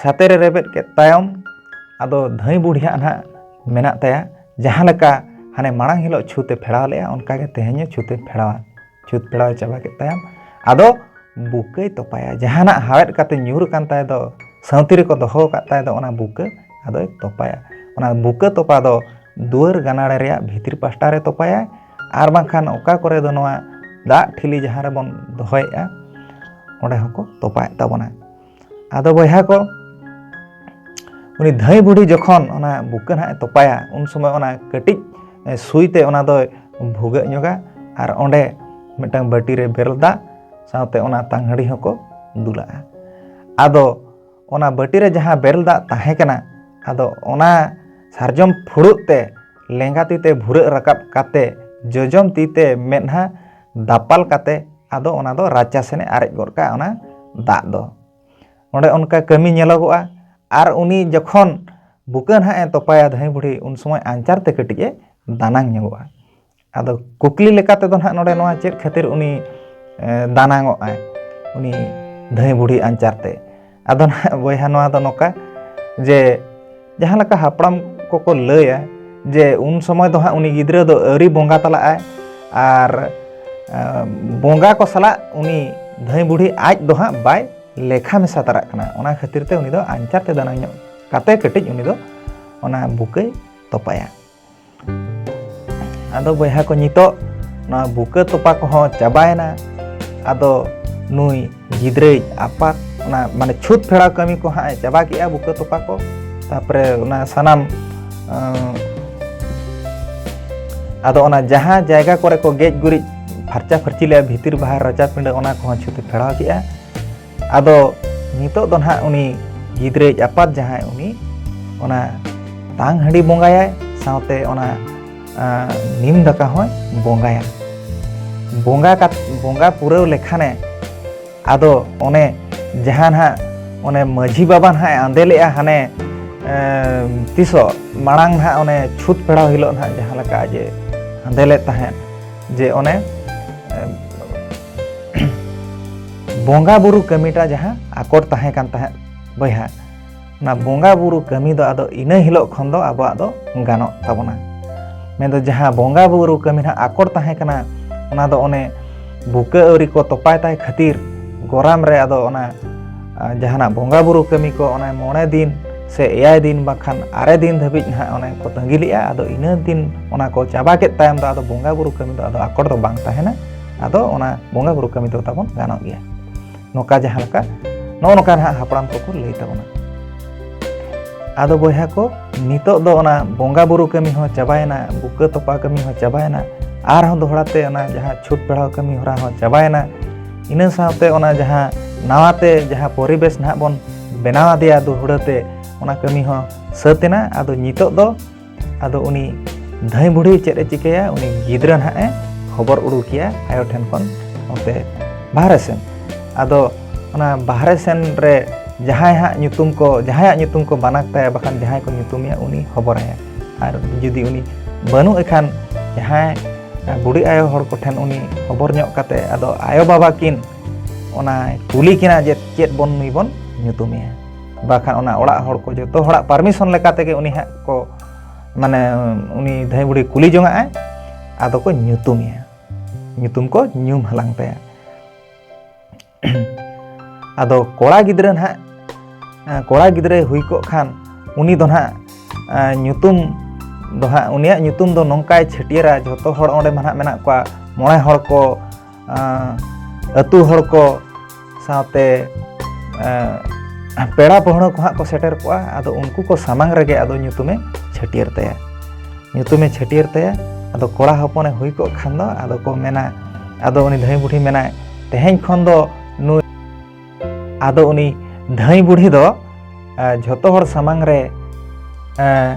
ᱥᱟᱛᱮ ᱨᱮ ᱨᱮᱵᱮᱫ ᱠᱮᱫ ᱛᱟᱭᱚᱢ ᱟᱫᱚ ᱫᱷᱟᱹᱭ ᱵᱩᱰᱷᱤᱭᱟᱜ ᱱᱟᱦᱟᱜ ᱢᱮᱱᱟᱜ ᱛᱟᱭᱟ, ᱡᱟᱦᱟᱸ ᱞᱮᱠᱟ ᱦᱟᱱᱮ ᱢᱟᱲᱟᱝ ᱦᱤᱞᱳᱜ ᱪᱷᱩᱛ ᱮ ᱯᱷᱮᱲᱟᱣ ᱞᱮᱜᱼᱟ, ᱚᱱᱠᱟ ᱜᱮ ᱛᱮᱦᱮᱧ ᱦᱚᱸ ᱪᱷᱩᱛ ᱮ ᱯᱷᱮᱲᱟᱣᱟ᱾ ᱪᱷᱩᱛ ᱯᱷᱮᱲᱟᱣ ᱮ ᱪᱟᱵᱟ ᱠᱮᱫ ᱛᱟᱭᱟ, ᱟᱫᱚ ᱵᱩᱠᱟᱹᱭ ᱛᱚᱯᱟᱭᱟ᱾ ᱡᱟᱦᱟᱱᱟᱜ ᱦᱟᱣᱮᱫ ᱠᱟᱛᱮ ᱧᱩᱨ ᱟᱠᱟᱱ ᱛᱟᱭ ᱫᱚ, ᱥᱟᱹᱣᱛᱤ ᱨᱮᱠᱚ ᱫᱚᱦᱚ ᱟᱠᱟᱫ ᱛᱟᱭ ᱫᱚ, ᱚᱱᱟ ᱵᱩᱠᱟᱹ ᱟᱫᱚᱭ ᱛᱚᱯᱟᱭᱟ᱾ ᱚᱱᱟ ᱵᱩᱠᱟᱹ ᱛᱚᱯᱟ ᱫᱚ ᱫᱩᱣᱟᱹᱨ ᱜᱟᱱᱟᱲᱮ ᱨᱮᱭᱟᱜ ᱵᱷᱤᱛᱤᱨ ᱯᱟᱥᱴᱟ ᱨᱮ ᱛᱚᱯᱟᱭᱟᱭ, ᱟᱨ ᱵᱟᱝᱠᱷᱟᱱ ᱚᱠᱟ ᱠᱚᱨᱮ ᱫᱚ ᱱᱚᱣᱟ ᱫᱟᱜ ᱴᱷᱤᱞᱤ ᱡᱟᱦᱟᱸ ᱨᱮᱵᱚᱱ ᱫᱚᱦᱚᱭᱮᱫᱼᱟ, ᱚᱸᱰᱮ ᱦᱚᱸᱠᱚ ᱛᱚᱯᱟᱭᱮᱫ ᱛᱟᱵᱚᱱᱟ᱾ ᱟᱫᱚ ᱵᱚᱭᱦᱟ ᱠᱚ, ᱩᱱᱤ ᱫᱷᱟᱹᱭ ᱵᱩᱰᱷᱤ ᱡᱚᱠᱷᱚᱱ ᱚᱱᱟ ᱵᱩᱠᱟᱹ ᱱᱟᱦᱟᱜ ᱮ ᱛᱚᱯᱟᱭᱟ, ᱩᱱ ᱥᱚᱢᱚᱭ ᱚᱱᱟ ᱠᱟᱹᱴᱤᱡ, ᱮ, ᱥᱩᱭ ᱛᱮ ᱚᱱᱟ ᱫᱚᱭ ᱵᱷᱩᱜᱟᱹᱜ ᱧᱚᱜᱟ, ᱟᱨ ᱚᱸᱰᱮ ᱢᱤᱫᱴᱟᱝ ᱵᱟᱹᱴᱤ ᱨᱮ ᱵᱮᱨᱮᱞ ᱫᱟᱜ ᱥᱟᱶᱛᱮ ᱚᱱᱟ ᱛᱟᱝᱦᱟᱹᱲᱤ ᱦᱚᱸᱠᱚ ᱫᱩᱞᱟᱜᱼᱟ᱾ ᱟᱫᱚ ᱚᱱᱟ ᱵᱟᱹᱴᱤ ᱨᱮ ᱡᱟᱦᱟᱸ ᱵᱮᱨᱮᱞ ᱫᱟᱜ ᱛᱟᱦᱮᱸ ᱠᱟᱱᱟ, ᱟᱫᱚ ᱚᱱᱟ ᱥᱟᱨᱡᱚᱢ ᱯᱷᱩᱲᱩᱜ ᱛᱮ ᱞᱮᱸᱜᱟ ᱛᱤ ᱛᱮ ᱵᱷᱩᱨᱟᱹᱜ ᱨᱟᱠᱟᱵ ᱠᱟᱛᱮ ᱡᱚᱡᱚᱢ ᱛᱤ ᱛᱮ ᱢᱮᱫᱦᱟ ᱫᱟᱯᱟᱞ ᱠᱟᱛᱮ ᱟᱫᱚ ᱚᱱᱟ ᱫᱚ ᱨᱟᱪᱟ ᱥᱮᱱᱮ ᱟᱨᱮᱡ ᱜᱚᱫ ᱠᱟᱜᱼᱟ ᱚᱱᱟ ᱫᱟᱜ ᱫᱚ᱾ ᱚᱸᱰᱮ ᱚᱱᱠᱟ ᱠᱟᱹᱢᱤ ᱧᱮᱞᱚᱜᱚᱜᱼᱟ᱾ ᱟᱨ ᱩᱱᱤ ᱡᱚᱠᱷᱚᱱ ᱵᱩᱠᱟᱹ ᱱᱟᱦᱟᱜ ᱮ ᱛᱚᱯᱟᱭᱟ ᱫᱷᱟᱹᱭ ᱵᱩᱰᱷᱤ, ᱩᱱ ᱥᱚᱢᱚᱭ ᱟᱧᱪᱟᱨ ᱛᱮ ᱠᱟᱹᱴᱤᱡ ᱮ ᱫᱟᱱᱟᱝ ᱧᱚᱜᱚᱜᱼᱟ᱾ ᱟᱫᱚ ᱠᱩᱠᱞᱤ ᱞᱮᱠᱟ ᱛᱮᱫᱚ ᱱᱟᱦᱟᱜ ᱱᱚᱰᱮ ᱱᱚᱣᱟ ᱪᱮᱫ ᱠᱷᱟᱹᱛᱤᱨ ᱩᱱᱤ, ᱮ, ᱫᱟᱱᱟᱝ ᱚᱜ ᱟᱭ, ᱩᱱᱤ ᱫᱷᱟᱹᱭ ᱵᱩᱰᱷᱤ ᱟᱧᱪᱟᱨ ᱛᱮ? ᱟᱫᱚ ᱱᱟᱦᱟᱜ ᱵᱚᱭᱦᱟ, ᱱᱚᱣᱟ ᱫᱚ ᱱᱚᱝᱠᱟ ᱡᱮ ᱡᱟᱦᱟᱸ ᱞᱮᱠᱟ ᱦᱟᱯᱲᱟᱢ ᱠᱚᱠᱚ ᱞᱟᱹᱭᱟ ᱡᱮ ᱩᱱ ᱥᱚᱢᱚᱭ ᱫᱚ ᱦᱟᱸᱜ ᱩᱱᱤ ᱜᱤᱫᱽᱨᱟᱹ ᱫᱚ ᱟᱹᱣᱨᱤ ᱵᱚᱸᱜᱟ ᱛᱟᱞᱟᱜᱼᱟᱭ, ᱟᱨ, ᱮ, ᱵᱚᱸᱜᱟ ᱠᱚ ᱥᱟᱞᱟᱜ ᱩᱱᱤ ᱫᱷᱟᱹᱭ ᱵᱩᱰᱷᱤ ᱟᱡ ᱫᱚ ᱦᱟᱸᱜ ᱵᱟᱭ ᱞᱮᱠᱷᱟ ᱢᱮᱥᱟ ᱛᱟᱨᱟᱜ ᱠᱟᱱᱟ᱾ ᱚᱱᱟ ᱠᱷᱟᱹᱛᱤᱨ ᱛᱮ ᱩᱱᱤ ᱫᱚ ᱟᱧᱪᱟᱨ ᱛᱮ ᱫᱟᱱᱟᱝ ᱧᱚᱜ ᱠᱟᱛᱮ ᱠᱟᱹᱴᱤᱡ ᱩᱱᱤ ᱫᱚ ᱚᱱᱟ ᱵᱩᱠᱟᱹᱭ ᱛᱚᱯᱟᱭᱟ᱾ ᱟᱫᱚ ᱵᱚᱭᱦᱟ ᱠᱚ, ᱱᱤᱛᱚᱜ ᱱᱚᱣᱟ ᱵᱩᱠᱟᱹ ᱛᱚᱯᱟ ᱠᱚᱦᱚᱸ ᱪᱟᱵᱟᱭᱮᱱᱟ᱾ ᱟᱫᱚ ᱱᱩᱭ ᱜᱤᱫᱽᱨᱟᱹᱭᱤᱡ ᱟᱯᱟᱛ ᱚᱱᱟ, ᱢᱟᱱᱮ, ᱪᱷᱩᱛ ᱯᱷᱮᱲᱟᱣ ᱠᱟᱹᱢᱤ ᱠᱚ ᱦᱟᱸᱜ ᱮ ᱪᱟᱵᱟ ᱠᱮᱜᱼᱟ, ᱵᱩᱠᱟᱹ ᱛᱚᱯᱟ ᱠᱚ᱾ ᱛᱟᱨᱯᱚᱨᱮ ᱚᱱᱟ ᱥᱟᱱᱟᱢ, ᱟᱸ, ᱟᱫᱚ ᱚᱱᱟ ᱡᱟᱦᱟᱸ ᱡᱟᱭᱜᱟ ᱠᱚᱨᱮ ᱠᱚ ᱜᱮᱡ ᱜᱩᱨᱤᱡ ᱯᱷᱟᱨᱪᱟ ᱯᱷᱟᱹᱨᱪᱤ ᱞᱮᱜᱼᱟ, ᱵᱷᱤᱛᱤᱨ ᱵᱟᱦᱟᱨ ᱨᱟᱪᱟ ᱯᱤᱸᱰᱟᱹ, ᱚᱱᱟ ᱠᱚᱦᱚᱸ ᱪᱷᱩᱛ ᱮ ᱯᱷᱮᱲᱟᱣ ᱠᱮᱜᱼᱟ᱾ ᱟᱫᱚ ᱱᱤᱛᱚᱜ ᱫᱚ ᱱᱟᱦᱟᱜ ᱩᱱᱤ ᱜᱤᱫᱽᱨᱟᱹᱭᱤᱡ ᱟᱯᱟᱛ ᱡᱟᱦᱟᱸᱭ, ᱩᱱᱤ ᱚᱱᱟ ᱛᱟᱝ ᱦᱟᱺᱰᱤ ᱵᱚᱸᱜᱟᱭᱟᱭ, ᱥᱟᱶᱛᱮ ᱚᱱᱟ, ᱟᱸ, ᱱᱤᱢ ᱫᱟᱠᱟ ᱦᱚᱸᱭ ᱵᱚᱸᱜᱟᱭᱟ᱾ ᱵᱚᱸᱜᱟ ᱠᱟᱛ-, ᱵᱚᱸᱜᱟ ᱯᱩᱨᱟᱹᱣ ᱞᱮᱠᱷᱟᱱᱮ ᱟᱫᱚ ᱚᱱᱮ ᱡᱟᱦᱟᱸ ᱱᱟᱦᱟᱜ ᱚᱱᱮ ᱢᱟᱹᱡᱷᱤ ᱵᱟᱵᱟ ᱱᱟᱦᱟᱜ ᱮ ᱟᱸᱫᱮ ᱞᱮᱫᱼᱟ ᱦᱟᱱᱮ ᱮ, ᱛᱤᱥᱚᱜ ᱢᱟᱲᱟᱝ ᱱᱟᱦᱟᱜ ᱚᱱᱮ ᱪᱷᱩᱛ ᱯᱷᱮᱲᱟᱣ ᱦᱤᱞᱳᱜ ᱱᱟᱦᱟᱜ ᱡᱟᱦᱟᱸ ᱞᱮᱠᱟ ᱟᱡ ᱮ ᱟᱸᱫᱮ ᱞᱮᱫ ᱛᱟᱦᱮᱸᱫ, ᱡᱮ ᱚᱱᱮ ᱮ, ᱵᱚᱸᱜᱟ ᱵᱩᱨᱩ ᱠᱟᱹᱢᱤᱴᱟ ᱡᱟᱦᱟᱸ ᱟᱠᱚᱴ ᱛᱟᱦᱮᱸ ᱠᱟᱱ ᱛᱟᱦᱮᱸᱫ ᱵᱚᱭᱦᱟ, ᱚᱱᱟ ᱵᱚᱸᱜᱟ ᱵᱩᱨᱩ ᱠᱟᱹᱢᱤ ᱫᱚ ᱟᱫᱚ ᱤᱱᱟᱹ ᱦᱤᱞᱳᱜ ᱠᱷᱚᱱ ᱫᱚ ᱟᱵᱚᱣᱟᱜ ᱫᱚ ᱜᱟᱱᱚᱜ ᱛᱟᱵᱚᱱᱟ᱾ ᱢᱮᱱᱫᱚ ᱡᱟᱦᱟᱸ ᱵᱚᱸᱜᱟ ᱵᱩᱨᱩ ᱠᱟᱹᱢᱤ ᱱᱟᱦᱟᱜ ᱟᱠᱚᱴ ᱛᱟᱦᱮᱸ ᱠᱟᱱᱟ, ᱚᱱᱟ ᱫᱚ ᱚᱱᱮ ᱵᱩᱠᱟᱹ ᱟᱹᱣᱨᱤ ᱠᱚ ᱛᱚᱯᱟᱭ ᱛᱟᱭ ᱠᱷᱟᱹᱛᱤᱨ ᱜᱚᱨᱟᱢ ᱨᱮ ᱟᱫᱚ ᱚᱱᱟ ᱟᱨ ᱡᱟᱦᱟᱱᱟᱜ ᱵᱚᱸᱜᱟ ᱵᱩᱨᱩ ᱠᱟᱹᱢᱤ ᱠᱚ ᱚᱱᱮ ᱢᱚᱬᱮ ᱫᱤᱱ ᱥᱮ ᱮᱭᱟᱭ ᱫᱤᱱ ᱵᱟᱝᱠᱷᱟᱱ ᱟᱨᱮ ᱫᱤᱱ ᱫᱷᱟᱹᱵᱤᱡ ᱱᱟᱦᱟᱜ ᱚᱱᱮ ᱠᱚ ᱛᱟᱺᱜᱤ ᱞᱮᱜᱼᱟ᱾ ᱟᱫᱚ ᱤᱱᱟᱹ ᱫᱤᱱ ᱚᱱᱟ ᱠᱚ ᱪᱟᱵᱟ ᱠᱮᱫ ᱛᱟᱭᱚᱢ ᱫᱚ ᱟᱫᱚ ᱵᱚᱸᱜᱟ ᱵᱩᱨᱩ ᱠᱟᱹᱢᱤ ᱫᱚ ᱟᱫᱚ ᱟᱠᱚᱴ ᱫᱚ ᱵᱟᱝ ᱛᱟᱦᱮᱱᱟ᱾ ᱟᱫᱚ ᱚᱱᱟ ᱵᱚᱸᱜᱟ ᱵᱩᱨᱩ ᱠᱟᱹᱢᱤ ᱫᱚ ᱛᱟᱵᱚᱱ ᱜᱟᱱᱚᱜ ᱜᱮᱭᱟ᱾ ᱱᱚᱝᱠᱟ ᱡᱟᱦᱟᱸ ᱞᱮᱠᱟ, ᱱᱚᱜᱼᱚ ᱱᱚᱝᱠᱟ ᱱᱟᱦᱟᱜ ᱦᱟᱯᱲᱟᱢ ᱠᱚᱠᱚ ᱞᱟᱹᱭ ᱛᱟᱵᱚᱱᱟ᱾ ᱟᱫᱚ ᱵᱚᱭᱦᱟ ᱠᱚ, ᱱᱤᱛᱚᱜ ᱫᱚ ᱚᱱᱟ ᱵᱚᱸᱜᱟ ᱵᱩᱨᱩ ᱠᱟᱹᱢᱤ ᱦᱚᱸ ᱪᱟᱵᱟᱭᱮᱱᱟ, ᱵᱩᱠᱟᱹ ᱛᱚᱯᱟ ᱠᱟᱹᱢᱤ ᱦᱚᱸ ᱪᱟᱵᱟᱭᱮᱱᱟ, ᱟᱨᱦᱚᱸ ᱫᱚᱦᱲᱟ ᱛᱮ ᱚᱱᱟ ᱡᱟᱦᱟᱸ ᱪᱷᱩᱛ ᱯᱷᱮᱲᱟᱣ ᱠᱟᱹᱢᱤ ᱦᱚᱨᱟ ᱦᱚᱸ ᱪᱟᱵᱟᱭᱮᱱᱟ᱾ ᱤᱱᱟᱹ ᱥᱟᱶᱛᱮ ᱚᱱᱟ ᱡᱟᱦᱟᱸ ᱱᱟᱣᱟ ᱛᱮ ᱡᱟᱦᱟᱸ ᱯᱚᱨᱤᱵᱮᱥ ᱱᱟᱦᱟᱜ ᱵᱚᱱ ᱵᱮᱱᱟᱣ ᱟᱫᱮᱭᱟ ᱫᱚᱦᱲᱟ ᱛᱮ, ᱚᱱᱟ ᱠᱟᱹᱢᱤ ᱦᱚᱸ ᱥᱟᱹᱛ ᱮᱱᱟ᱾ ᱟᱫᱚ ᱱᱤᱛᱚᱜ ᱫᱚ ᱟᱫᱚ ᱩᱱᱤ ᱫᱷᱟᱹᱭ ᱵᱩᱰᱷᱤ ᱪᱮᱫ ᱮ ᱪᱤᱠᱟᱹᱭᱟ? ᱩᱱᱤ ᱜᱤᱫᱽᱨᱟᱹ ᱱᱟᱦᱟᱜ ᱮ ᱦᱚᱵᱚᱨ ᱩᱰᱩᱠᱮᱭᱟ ᱟᱭᱳ ᱴᱷᱮᱱ ᱠᱷᱚᱱ ᱚᱱᱛᱮ ᱵᱟᱦᱨᱮ ᱥᱮᱱ᱾ ᱟᱫᱚ ᱚᱱᱟ ᱵᱟᱦᱨᱮ ᱥᱮᱱ ᱨᱮ ᱡᱟᱦᱟᱸᱭ ᱦᱟᱸᱜ ᱧᱩᱛᱩᱢ ᱠᱚ, ᱡᱟᱦᱟᱸᱭᱟᱜ ᱧᱩᱛᱩᱢ ᱠᱚ ᱵᱟᱱᱟᱠ ᱛᱟᱭᱟ, ᱵᱟᱠᱷᱟᱱ ᱡᱟᱦᱟᱸᱭ ᱠᱚ ᱧᱩᱛᱩᱢᱮᱭᱟ, ᱩᱱᱤ ᱦᱚᱵᱚᱨᱟᱭᱟ᱾ ᱟᱨ ᱡᱩᱫᱤ ᱩᱱᱤ ᱵᱟᱹᱱᱩᱜ ᱮ ᱠᱷᱟᱱ, ᱡᱟᱦᱟᱸᱭ ᱵᱩᱰᱷᱤ ᱟᱭᱳ ᱦᱚᱲ ᱠᱚᱴᱷᱮᱱ ᱩᱱᱤ ᱦᱚᱵᱚᱨ ᱧᱚᱜ ᱠᱟᱛᱮ, ᱟᱫᱚ ᱟᱭᱳ ᱵᱟᱵᱟ ᱠᱤᱱ ᱚᱱᱟ ᱠᱩᱞᱤ ᱠᱤᱱᱟ ᱡᱮ ᱪᱮᱫ ᱵᱚᱱ ᱱᱩᱭ ᱵᱚᱱ ᱧᱩᱛᱩᱢᱮᱭᱟ᱾ ᱵᱟᱠᱷᱟᱱ ᱚᱱᱟ ᱚᱲᱟᱜ ᱦᱚᱲ ᱠᱚ ᱡᱚᱛᱚ ᱦᱚᱲᱟᱜ ᱯᱟᱨᱢᱤᱥᱚᱱ ᱞᱮᱠᱟ ᱛᱮᱜᱮ ᱩᱱᱤ ᱦᱟᱸᱜ ᱠᱚ, ᱢᱟᱱᱮ, ᱩᱱᱤ ᱫᱷᱟᱹᱭ ᱵᱩᱰᱷᱤ ᱠᱩᱞᱤ ᱡᱚᱝᱟᱜᱼᱟᱭ, ᱟᱫᱚ ᱠᱚ ᱧᱩᱛᱩᱢᱮᱭᱟ, ᱧᱩᱛᱩᱢ ᱠᱚ ᱧᱩᱢ ᱦᱟᱞᱟᱝ ᱛᱟᱭᱟ᱾ ᱟᱫᱚ ᱠᱚᱲᱟ ᱜᱤᱫᱽᱨᱟᱹ ᱱᱟᱦᱟᱜ, ᱮ, ᱠᱚᱲᱟ ᱜᱤᱫᱽᱨᱟᱹᱭ ᱦᱩᱭ ᱠᱚᱜ ᱠᱷᱟᱱ, ᱩᱱᱤ ᱫᱚ ᱱᱟᱦᱟᱜ, ᱮ, ᱧᱩᱛᱩᱢ ᱫᱚ ᱦᱟᱸᱜ, ᱩᱱᱤᱭᱟᱜ ᱧᱩᱛᱩᱢ ᱫᱚ ᱱᱚᱝᱠᱟᱭ ᱪᱷᱟᱹᱴᱭᱟᱹᱨᱟ, ᱡᱷᱚᱛᱚ ᱦᱚᱲ ᱚᱸᱰᱮ ᱢᱟ ᱱᱟᱦᱟᱜ ᱢᱮᱱᱟᱜ ᱠᱚᱣᱟ, ᱢᱚᱬᱮ ᱦᱚᱲ ᱠᱚ, ᱮ, ᱟᱹᱛᱩ ᱦᱚᱲ ᱠᱚ ᱥᱟᱶᱛᱮ, ᱮ, ᱯᱮᱲᱟ ᱯᱟᱹᱦᱲᱟᱹ ᱠᱚ ᱦᱟᱸᱜ ᱠᱚ ᱥᱮᱴᱮᱨ ᱠᱚᱜᱼᱟ᱾ ᱟᱫᱚ ᱩᱱᱠᱩ ᱠᱚ ᱥᱟᱢᱟᱝ ᱨᱮᱜᱮ ᱟᱫᱚ ᱧᱩᱛᱩᱢᱮ ᱪᱷᱟᱹᱴᱭᱟᱹᱨ ᱛᱟᱭᱟ᱾ ᱧᱩᱛᱩᱢᱮ ᱪᱷᱟᱹᱴᱭᱟᱹᱨ ᱛᱟᱭᱟ᱾ ᱟᱫᱚ ᱠᱚᱲᱟ ᱦᱚᱯᱚᱱᱮ ᱦᱩᱭ ᱠᱚᱜ ᱠᱷᱟᱱ ᱫᱚ ᱟᱫᱚ ᱠᱚ ᱢᱮᱱᱟ, ᱟᱫᱚ ᱩᱱᱤ ᱫᱷᱟᱹᱭ ᱵᱩᱰᱷᱤ ᱢᱮᱱᱟᱭ, "ᱛᱮᱦᱮᱧ ᱠᱷᱚᱱ ᱫᱚ ᱱᱩᱭ", ᱟᱫᱚ ᱩᱱᱤ ᱫᱷᱟᱹᱭ ᱵᱩᱰᱷᱤ ᱫᱚ, ᱮ, ᱡᱷᱚᱛᱚ ᱦᱚᱲ ᱥᱟᱢᱟᱝ ᱨᱮ, ᱮ,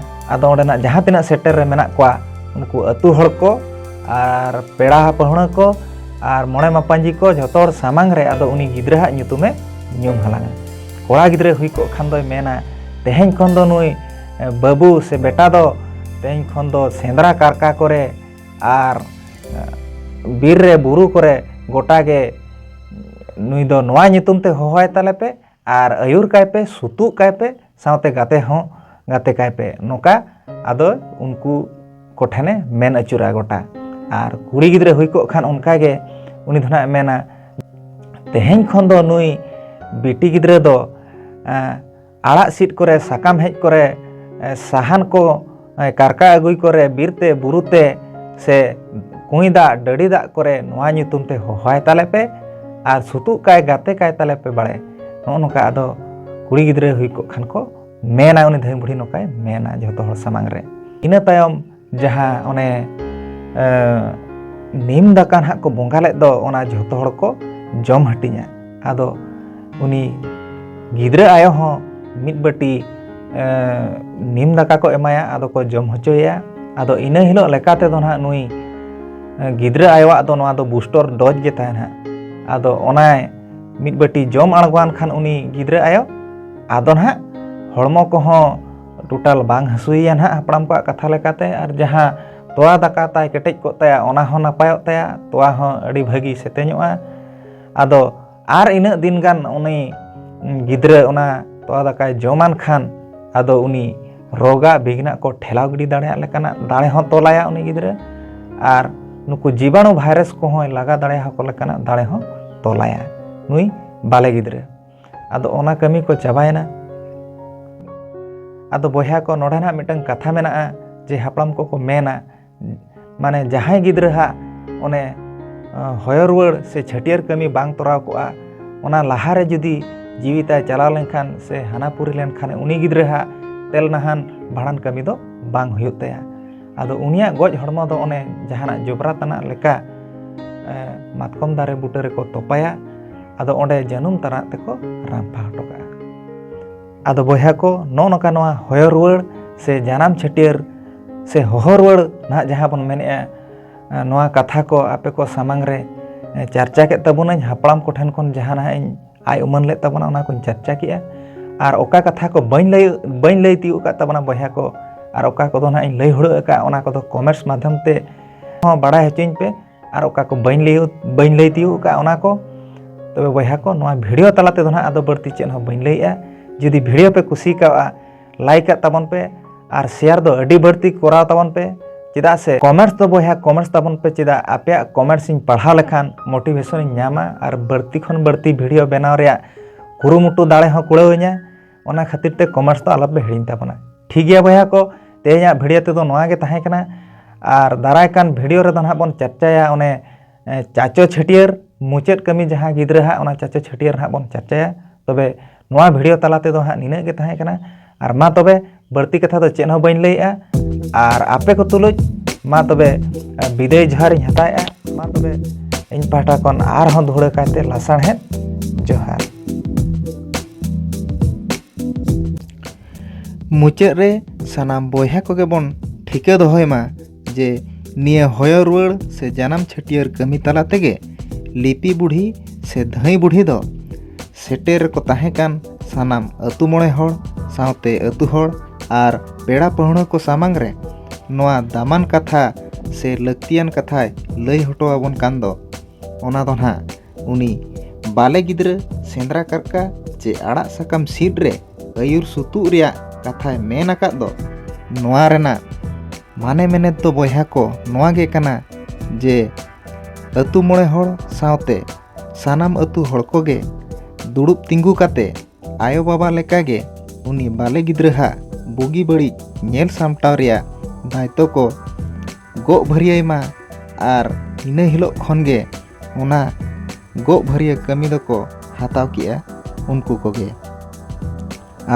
ᱟᱫᱚ ᱚᱸᱰᱮᱱᱟᱜ ᱡᱟᱦᱟᱸ ᱛᱤᱱᱟᱹᱜ ᱥᱮᱴᱮᱨ ᱨᱮ ᱢᱮᱱᱟᱜ ᱠᱚᱣᱟ, ᱩᱱᱠᱩ ᱟᱹᱛᱩ ᱦᱚᱲ ᱠᱚ ᱟᱨ ᱯᱮᱲᱟ ᱯᱟᱹᱦᱲᱟᱹ ᱠᱚ ᱟᱨ ᱢᱚᱬᱮ ᱢᱟᱯᱟᱧᱡᱤ ᱠᱚ, ᱡᱷᱚᱛᱚ ᱦᱚᱲ ᱥᱟᱢᱟᱝ ᱨᱮ ᱟᱫᱚ ᱩᱱᱤ ᱜᱤᱫᱽᱨᱟᱹ ᱦᱟᱜ ᱧᱩᱛᱩᱢᱮ ᱧᱩᱢ ᱦᱟᱞᱟᱝᱟ᱾ ᱠᱚᱲᱟ ᱜᱤᱫᱽᱨᱟᱹ ᱦᱩᱭ ᱠᱚᱜ ᱠᱷᱟᱱ ᱫᱚᱭ ᱢᱮᱱᱟ, ᱛᱮᱦᱮᱧ ᱠᱷᱚᱱ ᱫᱚ ᱱᱩᱭ ᱵᱟᱹᱵᱩ ᱥᱮ ᱵᱮᱴᱟ ᱫᱚ ᱛᱮᱦᱮᱧ ᱠᱷᱚᱱ ᱫᱚ ᱥᱮᱸᱫᱽᱨᱟ ᱠᱟᱨᱠᱟ ᱠᱚᱨᱮ ᱟᱨ ᱵᱤᱨ ᱨᱮ ᱵᱩᱨᱩ ᱠᱚᱨᱮ ᱜᱚᱴᱟ ᱜᱮ ᱱᱩᱭ ᱫᱚ ᱱᱚᱣᱟ ᱧᱩᱛᱩᱢ ᱛᱮ ᱦᱚᱦᱚᱭ ᱛᱟᱞᱮ ᱯᱮ ᱟᱨ ᱟᱹᱭᱩᱨ ᱠᱟᱭ ᱯᱮ, ᱥᱩᱛᱩᱜ ᱠᱟᱭ ᱯᱮ, ᱥᱟᱶᱛᱮ ᱜᱟᱛᱮ ᱦᱚᱸ ᱜᱟᱛᱮ ᱠᱟᱭ ᱯᱮ᱾ ᱱᱚᱝᱠᱟ ᱟᱫᱚ ᱩᱱᱠᱩ ᱠᱚᱴᱷᱮᱱᱮ ᱢᱮᱱ ᱟᱹᱪᱩᱨᱟ ᱜᱚᱴᱟ᱾ ᱟᱨ ᱠᱩᱲᱤ ᱜᱤᱫᱽᱨᱟᱹ ᱦᱩᱭ ᱠᱚᱜ ᱠᱷᱟᱱ ᱚᱱᱠᱟ ᱜᱮ ᱩᱱᱤ ᱫᱚ ᱱᱟᱜ ᱮ ᱢᱮᱱᱟ, ᱛᱮᱦᱮᱧ ᱠᱷᱚᱱ ᱫᱚ ᱱᱩᱭ ᱵᱤᱴᱤ ᱜᱤᱫᱽᱨᱟᱹ ᱫᱚ ᱟᱲᱟᱜ ᱥᱤᱫ ᱠᱚᱨᱮ, ᱥᱟᱠᱟᱢ ᱦᱮᱡ ᱠᱚᱨᱮ, ᱥᱟᱦᱟᱱ ᱠᱚ ᱠᱟᱨᱠᱟ ᱟᱹᱜᱩᱭ ᱠᱚᱨᱮ, ᱵᱤᱨ ᱛᱮ ᱵᱩᱨᱩ ᱛᱮ ᱥᱮ ᱠᱩᱸᱭ ᱫᱟᱜ ᱰᱟᱹᱰᱤ ᱫᱟᱜ ᱠᱚᱨᱮ ᱱᱚᱣᱟ ᱧᱩᱛᱩᱢ ᱛᱮ ᱦᱚᱦᱚᱭ ᱛᱟᱞᱮ ᱯᱮ ᱟᱨ ᱥᱩᱛᱩᱜ ᱠᱟᱭ ᱜᱟᱛᱮ ᱠᱟᱭ ᱛᱟᱞᱮ ᱯᱮ ᱵᱟᱲᱮ᱾ ᱱᱚᱜᱼᱚ ᱱᱚᱝᱠᱟ ᱟᱫᱚ ᱠᱩᱲᱤ ᱜᱤᱫᱽᱨᱟᱹ ᱦᱩᱭ ᱠᱚᱜ ᱠᱷᱟᱱ ᱠᱚ ᱢᱮᱱᱟ, ᱩᱱᱤ ᱫᱷᱟᱹᱭ ᱵᱩᱲᱦᱤ ᱱᱚᱝᱠᱟᱭ ᱢᱮᱱᱟ ᱡᱷᱚᱛᱚ ᱦᱚᱲ ᱥᱟᱢᱟᱝ ᱨᱮ᱾ ᱤᱱᱟᱹ ᱛᱟᱭᱚᱢ ᱡᱟᱦᱟᱸ ᱚᱱᱮ ᱱᱤᱢ ᱫᱟᱠᱟ ᱱᱟᱦᱟᱜ ᱠᱚ ᱵᱚᱸᱜᱟ ᱞᱮᱫ ᱫᱚ, ᱚᱱᱟ ᱡᱷᱚᱛᱚ ᱦᱚᱲ ᱠᱚ ᱡᱚᱢ ᱦᱟᱹᱴᱤᱧᱟ᱾ ᱟᱫᱚ ᱩᱱᱤ ᱜᱤᱫᱽᱨᱟᱹ ᱟᱭᱳ ᱦᱚᱸ ᱢᱤᱫ ᱵᱟᱹᱴᱤ ᱱᱤᱢ ᱫᱟᱠᱟ ᱠᱚ ᱮᱢᱟᱭᱟ, ᱟᱫᱚ ᱠᱚ ᱡᱚᱢ ᱦᱚᱪᱚᱭᱮᱭᱟ᱾ ᱟᱫᱚ ᱤᱱᱟᱹ ᱦᱤᱞᱳᱜ ᱞᱮᱠᱟ ᱛᱮᱫᱚ ᱱᱟᱦᱟᱜ ᱱᱩᱭ ᱜᱤᱫᱽᱨᱟᱹ ᱟᱭᱳᱣᱟᱜ ᱫᱚ ᱱᱚᱣᱟ ᱫᱚ ᱵᱩᱥᱴᱚᱨ ᱰᱳᱡᱽ ᱜᱮ ᱛᱟᱦᱮᱱᱟ᱾ ᱟᱫᱚ ᱚᱱᱟᱭ ᱢᱤᱫ ᱵᱟᱹᱴᱤ ᱡᱚᱢ ᱟᱬᱜᱚᱣᱟᱱ ᱠᱷᱟᱱ ᱩᱱᱤ ᱜᱤᱫᱽᱨᱟᱹ ᱟᱭᱳ, ᱟᱫᱚ ᱱᱟᱦᱟᱜ ᱦᱚᱲᱢᱚ ᱠᱚᱦᱚᱸ ᱴᱳᱴᱟᱞ ᱵᱟᱝ ᱦᱟᱹᱥᱩᱭᱮᱭᱟ ᱱᱟᱦᱟᱜ ᱦᱟᱯᱲᱟᱢ ᱠᱚᱣᱟᱜ ᱠᱟᱛᱷᱟ ᱞᱮᱠᱟᱛᱮ᱾ ᱟᱨ ᱡᱟᱦᱟᱸ ᱛᱚᱣᱟ ᱫᱟᱠᱟ ᱛᱟᱭ ᱠᱮᱴᱮᱡ ᱠᱚᱜ ᱛᱟᱭᱟ, ᱚᱱᱟ ᱦᱚᱸ ᱱᱟᱯᱟᱭᱚᱜ ᱛᱟᱭᱟ, ᱛᱚᱣᱟ ᱦᱚᱸ ᱟᱹᱰᱤ ᱵᱷᱟᱹᱜᱤ ᱥᱮᱛᱮᱧᱚᱜᱼᱟ᱾ ᱟᱫᱚ ᱟᱨ ᱤᱱᱟᱹᱜ ᱫᱤᱱ ᱜᱟᱱ ᱩᱱᱤ ᱜᱤᱫᱽᱨᱟᱹ ᱚᱱᱟ ᱛᱚᱣᱟ ᱫᱟᱠᱟᱭ ᱡᱚᱢᱟᱱ ᱠᱷᱟᱱ ᱟᱫᱚ ᱩᱱᱤ ᱨᱳᱜᱟᱜ ᱵᱤᱜᱷᱱᱟᱜ ᱠᱚ ᱴᱷᱮᱞᱟᱣ ᱜᱤᱰᱤ ᱫᱟᱲᱮᱭᱟᱜ ᱞᱮᱠᱟᱱᱟᱜ ᱫᱟᱲᱮ ᱦᱚᱸ ᱛᱚᱞᱟᱭᱟ ᱩᱱᱤ ᱜᱤᱫᱽᱨᱟᱹ᱾ ᱟᱨ ᱱᱩᱠᱩ ᱡᱤᱵᱟᱬᱩ ᱵᱷᱟᱭᱨᱟᱥ ᱠᱚᱦᱚᱸᱭ ᱞᱟᱜᱟ ᱫᱟᱲᱮᱭᱟᱠᱚ ᱞᱮᱠᱟᱱᱟᱜ ᱫᱟᱲᱮ ᱦᱚᱸ ᱛᱚᱞᱟᱭᱟ ᱱᱩᱭ ᱵᱟᱞᱮ ᱜᱤᱫᱽᱨᱟᱹ᱾ ᱟᱫᱚ ᱚᱱᱟ ᱠᱟᱹᱢᱤ ᱠᱚ ᱪᱟᱵᱟᱭᱮᱱᱟ᱾ ᱟᱫᱚ ᱵᱚᱭᱦᱟ ᱠᱚ, ᱱᱚᱰᱮ ᱱᱟᱜ ᱢᱤᱫᱴᱟᱝ ᱠᱟᱛᱷᱟ ᱢᱮᱱᱟᱜᱼᱟ ᱡᱮ ᱦᱟᱯᱲᱟᱢ ᱠᱚᱠᱚ ᱢᱮᱱᱟ, ᱢᱟᱱᱮ ᱡᱟᱦᱟᱸᱭ ᱜᱤᱫᱽᱨᱟᱹ ᱦᱟᱸᱜ ᱚᱱᱮ ᱦᱚᱭᱚ ᱨᱩᱣᱟᱹᱲ ᱥᱮ ᱪᱷᱟᱹᱴᱭᱟᱹᱨ ᱠᱟᱹᱢᱤ ᱵᱟᱝ ᱛᱚᱨᱟᱣ ᱠᱚᱜᱼᱟ, ᱚᱱᱟ ᱞᱟᱦᱟᱨᱮ ᱡᱩᱫᱤ ᱡᱤᱣᱤ ᱛᱟᱭ ᱪᱟᱞᱟᱣ ᱞᱮᱱᱠᱷᱟᱱ ᱥᱮ ᱦᱟᱱᱟ ᱯᱩᱨᱤ ᱞᱮᱱᱠᱷᱟᱱ ᱩᱱᱤ ᱜᱤᱫᱽᱨᱟᱹ ᱦᱟᱸᱜ ᱛᱮᱞ ᱱᱟᱦᱟᱱ ᱵᱷᱟᱸᱰᱟᱱ ᱠᱟᱹᱢᱤ ᱫᱚ ᱵᱟᱝ ᱦᱩᱭᱩᱜ ᱛᱟᱭᱟ᱾ ᱟᱫᱚ ᱩᱱᱤᱭᱟᱜ ᱜᱚᱡ ᱦᱚᱲᱢᱚ ᱫᱚ ᱚᱱᱮ ᱡᱟᱦᱟᱱᱟᱜ ᱡᱚᱵᱽᱨᱟ ᱛᱟᱱᱟᱜ ᱞᱮᱠᱟ ᱢᱟᱛᱠᱚᱢ ᱫᱟᱨᱮ ᱵᱩᱴᱟᱹ ᱨᱮᱠᱚ ᱛᱚᱯᱟᱭᱟ᱾ ᱟᱫᱚ ᱚᱸᱰᱮ ᱡᱟᱹᱱᱩᱢ ᱛᱟᱱᱟᱜ ᱛᱮᱠᱚ ᱨᱟᱢᱯᱷᱟ ᱦᱚᱴᱚ ᱠᱟᱜᱼᱟ᱾ ᱟᱫᱚ ᱵᱚᱭᱦᱟ ᱠᱚ, ᱱᱚᱜᱼᱚ ᱱᱚᱝᱠᱟ ᱱᱚᱣᱟ ᱦᱚᱭᱚ ᱨᱩᱣᱟᱹᱲ ᱥᱮ ᱡᱟᱱᱟᱢ ᱪᱷᱟᱹᱴᱭᱟᱹᱨ ᱥᱮ ᱦᱚᱦᱚ ᱨᱩᱣᱟᱹᱲ ᱱᱟᱦᱟᱜ ᱡᱟᱦᱟᱸ ᱵᱚᱱ ᱢᱮᱱᱮᱫᱼᱟ, ᱱᱚᱣᱟ ᱠᱟᱛᱷᱟ ᱠᱚ ᱟᱯᱮ ᱠᱚ ᱥᱟᱢᱟᱝ ᱨᱮ ᱪᱟᱨᱪᱟ ᱠᱮᱫ ᱛᱟᱵᱚᱱᱟᱹᱧ, ᱦᱟᱯᱲᱟᱢ ᱠᱚᱴᱷᱮᱱ ᱠᱷᱚᱱ ᱡᱟᱦᱟᱸ ᱱᱟᱦᱟᱜ ᱤᱧ ᱟᱭ ᱩᱢᱟᱹᱱ ᱞᱮᱫ ᱛᱟᱵᱚᱱᱟ, ᱚᱱᱟ ᱠᱚᱧ ᱪᱟᱨᱪᱟ ᱠᱮᱜᱼᱟ᱾ ᱟᱨ ᱚᱠᱟ ᱠᱟᱛᱷᱟ ᱠᱚ ᱵᱟᱹᱧ ᱞᱟᱹᱭ ᱵᱟᱹᱧ ᱞᱟᱹᱭ ᱛᱤᱭᱳᱜ ᱟᱠᱟᱫ ᱛᱟᱵᱚᱱᱟ ᱵᱚᱭᱦᱟ ᱠᱚ, ᱟᱨ ᱚᱠᱟ ᱠᱚᱫᱚ ᱱᱟᱦᱟᱜ ᱤᱧ ᱞᱟᱹᱭ ᱦᱩᱲᱟᱹ ᱟᱠᱟᱫ, ᱚᱱᱟ ᱠᱚᱫᱚ comments ᱢᱟᱫᱽᱫᱷᱚᱢ ᱛᱮ ᱦᱚᱸ ᱵᱟᱲᱟᱭ ᱦᱚᱪᱚᱧ ᱯᱮ᱾ ᱟᱨ ᱚᱠᱟ ᱠᱚ ᱵᱟᱹᱧ ᱞᱟᱹᱭ ᱵᱟᱹᱧ ᱞᱟᱹᱭ ᱛᱤᱭᱳᱜ ᱟᱠᱟᱫ, ᱚᱱᱟ ᱠᱚ᱾ ᱛᱚᱵᱮ ᱵᱚᱭᱦᱟ ᱠᱚ, ᱱᱚᱣᱟ video ᱛᱟᱞᱟ ᱛᱮᱫᱚ ᱱᱟᱦᱟᱜ ᱟᱫᱚ ᱵᱟᱹᱲᱛᱤ ᱪᱮᱫ ᱦᱚᱸ ᱵᱟᱹᱧ ᱞᱟᱹᱭᱮᱜᱼᱟ᱾ ᱡᱩᱫᱤ video ᱯᱮ ᱠᱩᱥᱤ ᱠᱟᱣᱟ, like ᱟᱜ ᱛᱟᱵᱚᱱ ᱯᱮ ᱟᱨ share ᱫᱚ ᱟᱹᱰᱤ ᱵᱟᱹᱲᱛᱤ ᱠᱚᱨᱟᱣ ᱛᱟᱵᱚᱱ ᱯᱮ᱾ ᱪᱮᱫᱟᱜ ᱥᱮ comments ᱫᱚ ᱵᱚᱭᱦᱟ, comments ᱛᱟᱵᱚᱱ ᱯᱮ, ᱪᱮᱫᱟᱜ ᱟᱯᱮᱭᱟᱜ comments ᱤᱧ ᱯᱟᱲᱦᱟᱣ ᱞᱮᱠᱷᱟᱱ motivation ᱤᱧ ᱧᱟᱢᱟ ᱟᱨ ᱵᱟᱹᱲᱛᱤ ᱠᱷᱚᱱ ᱵᱟᱹᱲᱛᱤ video ᱵᱮᱱᱟᱣ ᱨᱮᱭᱟᱜ ᱠᱩᱨᱩᱢᱩᱴᱩ ᱫᱟᱲᱮ ᱦᱚᱸ ᱠᱩᱲᱟᱹᱣᱟᱹᱧᱟ᱾ ᱚᱱᱟ ᱠᱷᱟᱹᱛᱤᱨ ᱛᱮ comments ᱫᱚ ᱟᱞᱚᱯᱮ ᱦᱤᱲᱤᱧ ᱛᱟᱵᱚᱱᱟ᱾ ᱴᱷᱤᱠ ᱜᱮᱭᱟ ᱵᱚᱭᱦᱟ ᱠᱚ, ᱛᱮᱦᱮᱧᱟᱜ video ᱛᱮᱫᱚ ᱱᱚᱣᱟ ᱜᱮ ᱛᱟᱦᱮᱸ ᱠᱟᱱᱟ᱾ ᱟᱨ ᱫᱟᱨᱟᱭ ᱠᱟᱱ video ᱨᱮᱫᱚ ᱱᱟᱦᱟᱜ ᱵᱚᱱ ᱪᱟᱨᱪᱟᱭᱟ ᱚᱱᱮ, ᱮ, ᱪᱟᱪᱚ ᱪᱷᱟᱹᱴᱭᱟᱹᱨ, ᱢᱩᱪᱟᱹᱫ ᱠᱟᱹᱢᱤ ᱡᱟᱦᱟᱸ ᱜᱤᱫᱽᱨᱟᱹ ᱦᱟᱸᱜ, ᱚᱱᱟ ᱪᱟᱪᱚ ᱪᱷᱟᱹᱴᱭᱟᱹᱨ ᱱᱟᱦᱟᱜ ᱵᱚᱱ ᱪᱟᱨᱪᱟᱭᱟ᱾ ᱛᱚᱵᱮ ᱱᱚᱣᱟ video ᱛᱟᱞᱟ ᱛᱮᱫᱚ ᱦᱟᱸᱜ ᱱᱤᱱᱟᱹᱜ ᱜᱮ ᱛᱟᱦᱮᱸ ᱠᱟᱱᱟ᱾ ᱟᱨ ᱢᱟ ᱛᱚᱵᱮ, ᱵᱟᱹᱲᱛᱤ ᱠᱟᱛᱷᱟ ᱫᱚ ᱪᱮᱫ ᱦᱚᱸ ᱵᱟᱹᱧ ᱞᱟᱹᱭᱮᱜᱼᱟ᱾ ᱟᱨ ᱟᱯᱮ ᱠᱚ ᱛᱩᱞᱩᱡ ᱢᱟ ᱛᱚᱵᱮ, ᱮ, ᱵᱤᱫᱟᱹᱭ ᱡᱚᱦᱟᱨ ᱤᱧ ᱦᱟᱛᱟᱣᱮᱜᱼᱟ᱾ ᱢᱟ ᱛᱚᱵᱮ, ᱤᱧ ᱯᱟᱦᱴᱟ ᱠᱷᱚᱱ ᱟᱨᱦᱚᱸ ᱫᱷᱩᱲᱟᱹ ᱠᱟᱭᱛᱮ ᱞᱟᱥᱟᱲᱦᱮᱫ ᱡᱚᱦᱟᱨ᱾ ᱢᱩᱪᱟᱹᱫ ᱨᱮ ᱥᱟᱱᱟᱢ ᱵᱚᱭᱦᱟ ᱠᱚᱜᱮ ᱵᱚᱱ ᱴᱷᱤᱠᱟᱹ ᱫᱚᱦᱚᱭ ᱢᱟ ᱡᱮ ᱱᱤᱭᱟᱹ ᱦᱚᱭᱚ ᱨᱩᱣᱟᱹᱲ ᱥᱮ ᱡᱟᱱᱟᱢ ᱪᱷᱟᱹᱴᱭᱟᱹᱨ ᱠᱟᱹᱢᱤ ᱛᱟᱞᱟ ᱛᱮᱜᱮ ᱞᱤᱯᱤ ᱵᱩᱰᱷᱤ ᱥᱮ ᱫᱷᱟᱹᱭ ᱵᱩᱰᱷᱤ ᱫᱚ ᱥᱮᱴᱮᱨ ᱨᱮᱠᱚ ᱛᱟᱦᱮᱸ ᱠᱟᱱ ᱥᱟᱱᱟᱢ ᱟᱹᱛᱩ ᱢᱚᱬᱮ ᱦᱚᱲ ᱥᱟᱶᱛᱮ ᱟᱹᱛᱩ ᱦᱚᱲ ᱟᱨ ᱯᱮᱲᱟ ᱯᱟᱹᱦᱲᱟᱹ ᱠᱚ ᱥᱟᱢᱟᱝ ᱨᱮ ᱱᱚᱣᱟ ᱫᱟᱢᱟᱱ ᱠᱟᱛᱷᱟ ᱥᱮ ᱞᱟᱹᱠᱛᱤᱭᱟᱱ ᱠᱟᱛᱷᱟᱭ ᱞᱟᱹᱭ ᱦᱚᱴᱚ ᱟᱵᱚᱱ ᱠᱟᱱ ᱫᱚ, ᱚᱱᱟ ᱫᱚ ᱱᱟᱦᱟᱜ ᱩᱱᱤ ᱵᱟᱞᱮ ᱜᱤᱫᱽᱨᱟᱹ ᱥᱮᱸᱫᱽᱨᱟ ᱠᱟᱨᱠᱟ ᱪᱮ ᱟᱲᱟᱜ ᱥᱟᱠᱟᱢ ᱥᱤᱫ ᱨᱮ ᱟᱹᱭᱩᱨ ᱥᱩᱛᱩᱜ ᱨᱮᱭᱟᱜ ᱠᱟᱛᱷᱟᱭ ᱢᱮᱱ ᱟᱠᱟᱫ ᱫᱚ, ᱱᱚᱣᱟ ᱨᱮᱱᱟᱜ ᱢᱟᱱᱮ ᱢᱮᱱᱮᱛ ᱫᱚ ᱵᱚᱭᱦᱟ ᱠᱚ ᱱᱚᱣᱟ ᱜᱮ ᱠᱟᱱᱟ ᱡᱮ ᱟᱹᱛᱩ ᱢᱚᱬᱮ ᱦᱚᱲ ᱥᱟᱶᱛᱮ ᱥᱟᱱᱟᱢ ᱟᱹᱛᱩ ᱦᱚᱲ ᱠᱚᱜᱮ ᱫᱩᱲᱩᱵ ᱛᱤᱸᱜᱩ ᱠᱟᱛᱮ ᱟᱭᱳ ᱵᱟᱵᱟ ᱞᱮᱠᱟᱜᱮ ᱩᱱᱤ ᱵᱟᱞᱮ ᱜᱤᱫᱽᱨᱟᱹᱦᱟᱜ ᱵᱩᱜᱤ ᱵᱟᱹᱲᱤᱡ ᱧᱮᱞ ᱥᱟᱢᱴᱟᱣ ᱨᱮᱭᱟᱜ ᱫᱟᱭᱤᱛᱛᱚ ᱠᱚ ᱜᱚᱜ ᱵᱷᱟᱹᱨᱭᱟᱹᱭ ᱢᱟ᱾ ᱟᱨ ᱤᱱᱟᱹ ᱦᱤᱞᱳᱜ ᱠᱷᱚᱱ ᱜᱮ ᱚᱱᱟ ᱜᱚᱜ ᱵᱷᱟᱹᱨᱭᱟᱹ ᱠᱟᱹᱢᱤ ᱫᱚᱠᱚ ᱦᱟᱛᱟᱣ ᱠᱮᱜᱼᱟ ᱩᱱᱠᱩ ᱠᱚᱜᱮ᱾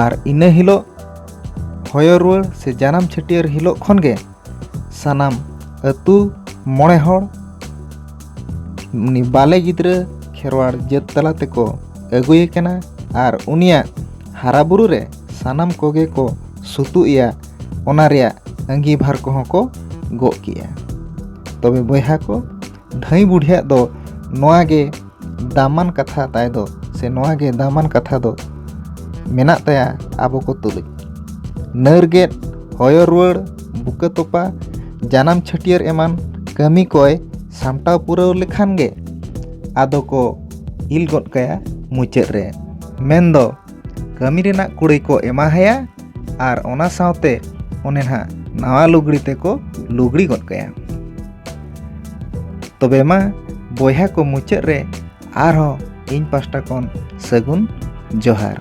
ᱟᱨ ᱤᱱᱟᱹ ᱦᱤᱞᱳᱜ ᱦᱚᱭᱚ ᱨᱩᱣᱟᱹᱲ ᱥᱮ ᱡᱟᱱᱟᱢ ᱪᱷᱟᱹᱴᱭᱟᱹᱨ ᱦᱤᱞᱳᱜ ᱠᱷᱚᱱ ᱜᱮ ᱥᱟᱱᱟᱢ ᱟᱹᱛᱩ ᱢᱚᱬᱮ ᱦᱚᱲ ᱩᱱᱤ ᱵᱟᱞᱮ ᱜᱤᱫᱽᱨᱟᱹ ᱠᱷᱮᱨᱣᱟᱲ ᱡᱟᱹᱛ ᱛᱟᱞᱟ ᱛᱮᱠᱚ ᱟᱹᱜᱩᱭᱮ ᱠᱟᱱᱟ᱾ ᱟᱨ ᱩᱱᱤᱭᱟᱜ ᱦᱟᱨᱟ ᱵᱩᱨᱩ ᱨᱮ ᱥᱟᱱᱟᱢ ᱠᱚᱜᱮ ᱠᱚ ᱥᱩᱛᱩᱜ ᱮᱭᱟ, ᱚᱱᱟ ᱨᱮᱭᱟᱜ ᱟᱺᱜᱤᱵᱷᱟᱨ ᱠᱚᱦᱚᱸ ᱠᱚ ᱜᱚᱜ ᱠᱮᱜᱼᱟ᱾ ᱛᱚᱵᱮ ᱵᱚᱭᱦᱟ ᱠᱚ, ᱫᱷᱟᱹᱭ ᱵᱩᱰᱷᱤᱭᱟᱜ ᱫᱚ ᱱᱚᱣᱟ ᱜᱮ ᱫᱟᱢᱟᱱ ᱠᱟᱛᱷᱟ ᱛᱟᱭ ᱫᱚ, ᱥᱮ ᱱᱚᱣᱟ ᱜᱮ ᱫᱟᱢᱟᱱ ᱠᱟᱛᱷᱟ ᱫᱚ ᱢᱮᱱᱟᱜ ᱛᱟᱭᱟ ᱟᱵᱚ ᱠᱚ ᱛᱩᱞᱩᱡ᱾ ᱱᱟᱹᱨ ᱜᱮᱫ, ᱦᱚᱭᱚ ᱨᱩᱣᱟᱹᱲ, ᱵᱩᱠᱟᱹ ᱛᱚᱯᱟ, ᱡᱟᱱᱟᱢ ᱪᱷᱟᱹᱴᱭᱟᱹᱨ ᱮᱢᱟᱱ ᱠᱟᱹᱢᱤ ᱠᱚᱭ ᱥᱟᱢᱴᱟᱣ ᱯᱩᱨᱟᱹᱣ ᱞᱮᱠᱷᱟᱱ ᱜᱮ ᱟᱫᱚ ᱠᱚ ᱤᱞ ᱜᱚᱫ ᱠᱟᱭᱟ ᱢᱩᱪᱟᱹᱫ ᱨᱮ᱾ ᱢᱮᱱᱫᱚ ᱠᱟᱹᱢᱤ ᱨᱮᱱᱟᱜ ᱠᱩᱲᱟᱹᱭ ᱠᱚ ᱮᱢᱟ ᱦᱟᱭᱟ ᱟᱨ ᱚᱱᱟ ᱥᱟᱶᱛᱮ ᱚᱱᱮ ᱱᱟᱦᱟᱜ ᱱᱟᱣᱟ ᱞᱩᱜᱽᱲᱤ ᱛᱮᱠᱚ ᱞᱩᱜᱽᱲᱤ ᱜᱚᱫ ᱠᱟᱭᱟ᱾ ᱛᱚᱵᱮ ᱢᱟ ᱵᱚᱭᱦᱟ ᱠᱚ, ᱢᱩᱪᱟᱹᱫ ᱨᱮ ᱟᱨᱦᱚᱸ ᱤᱧ ᱯᱟᱥᱴᱟ ᱠᱷᱚᱱ ᱥᱟᱹᱜᱩᱱ ᱡᱚᱦᱟᱨ᱾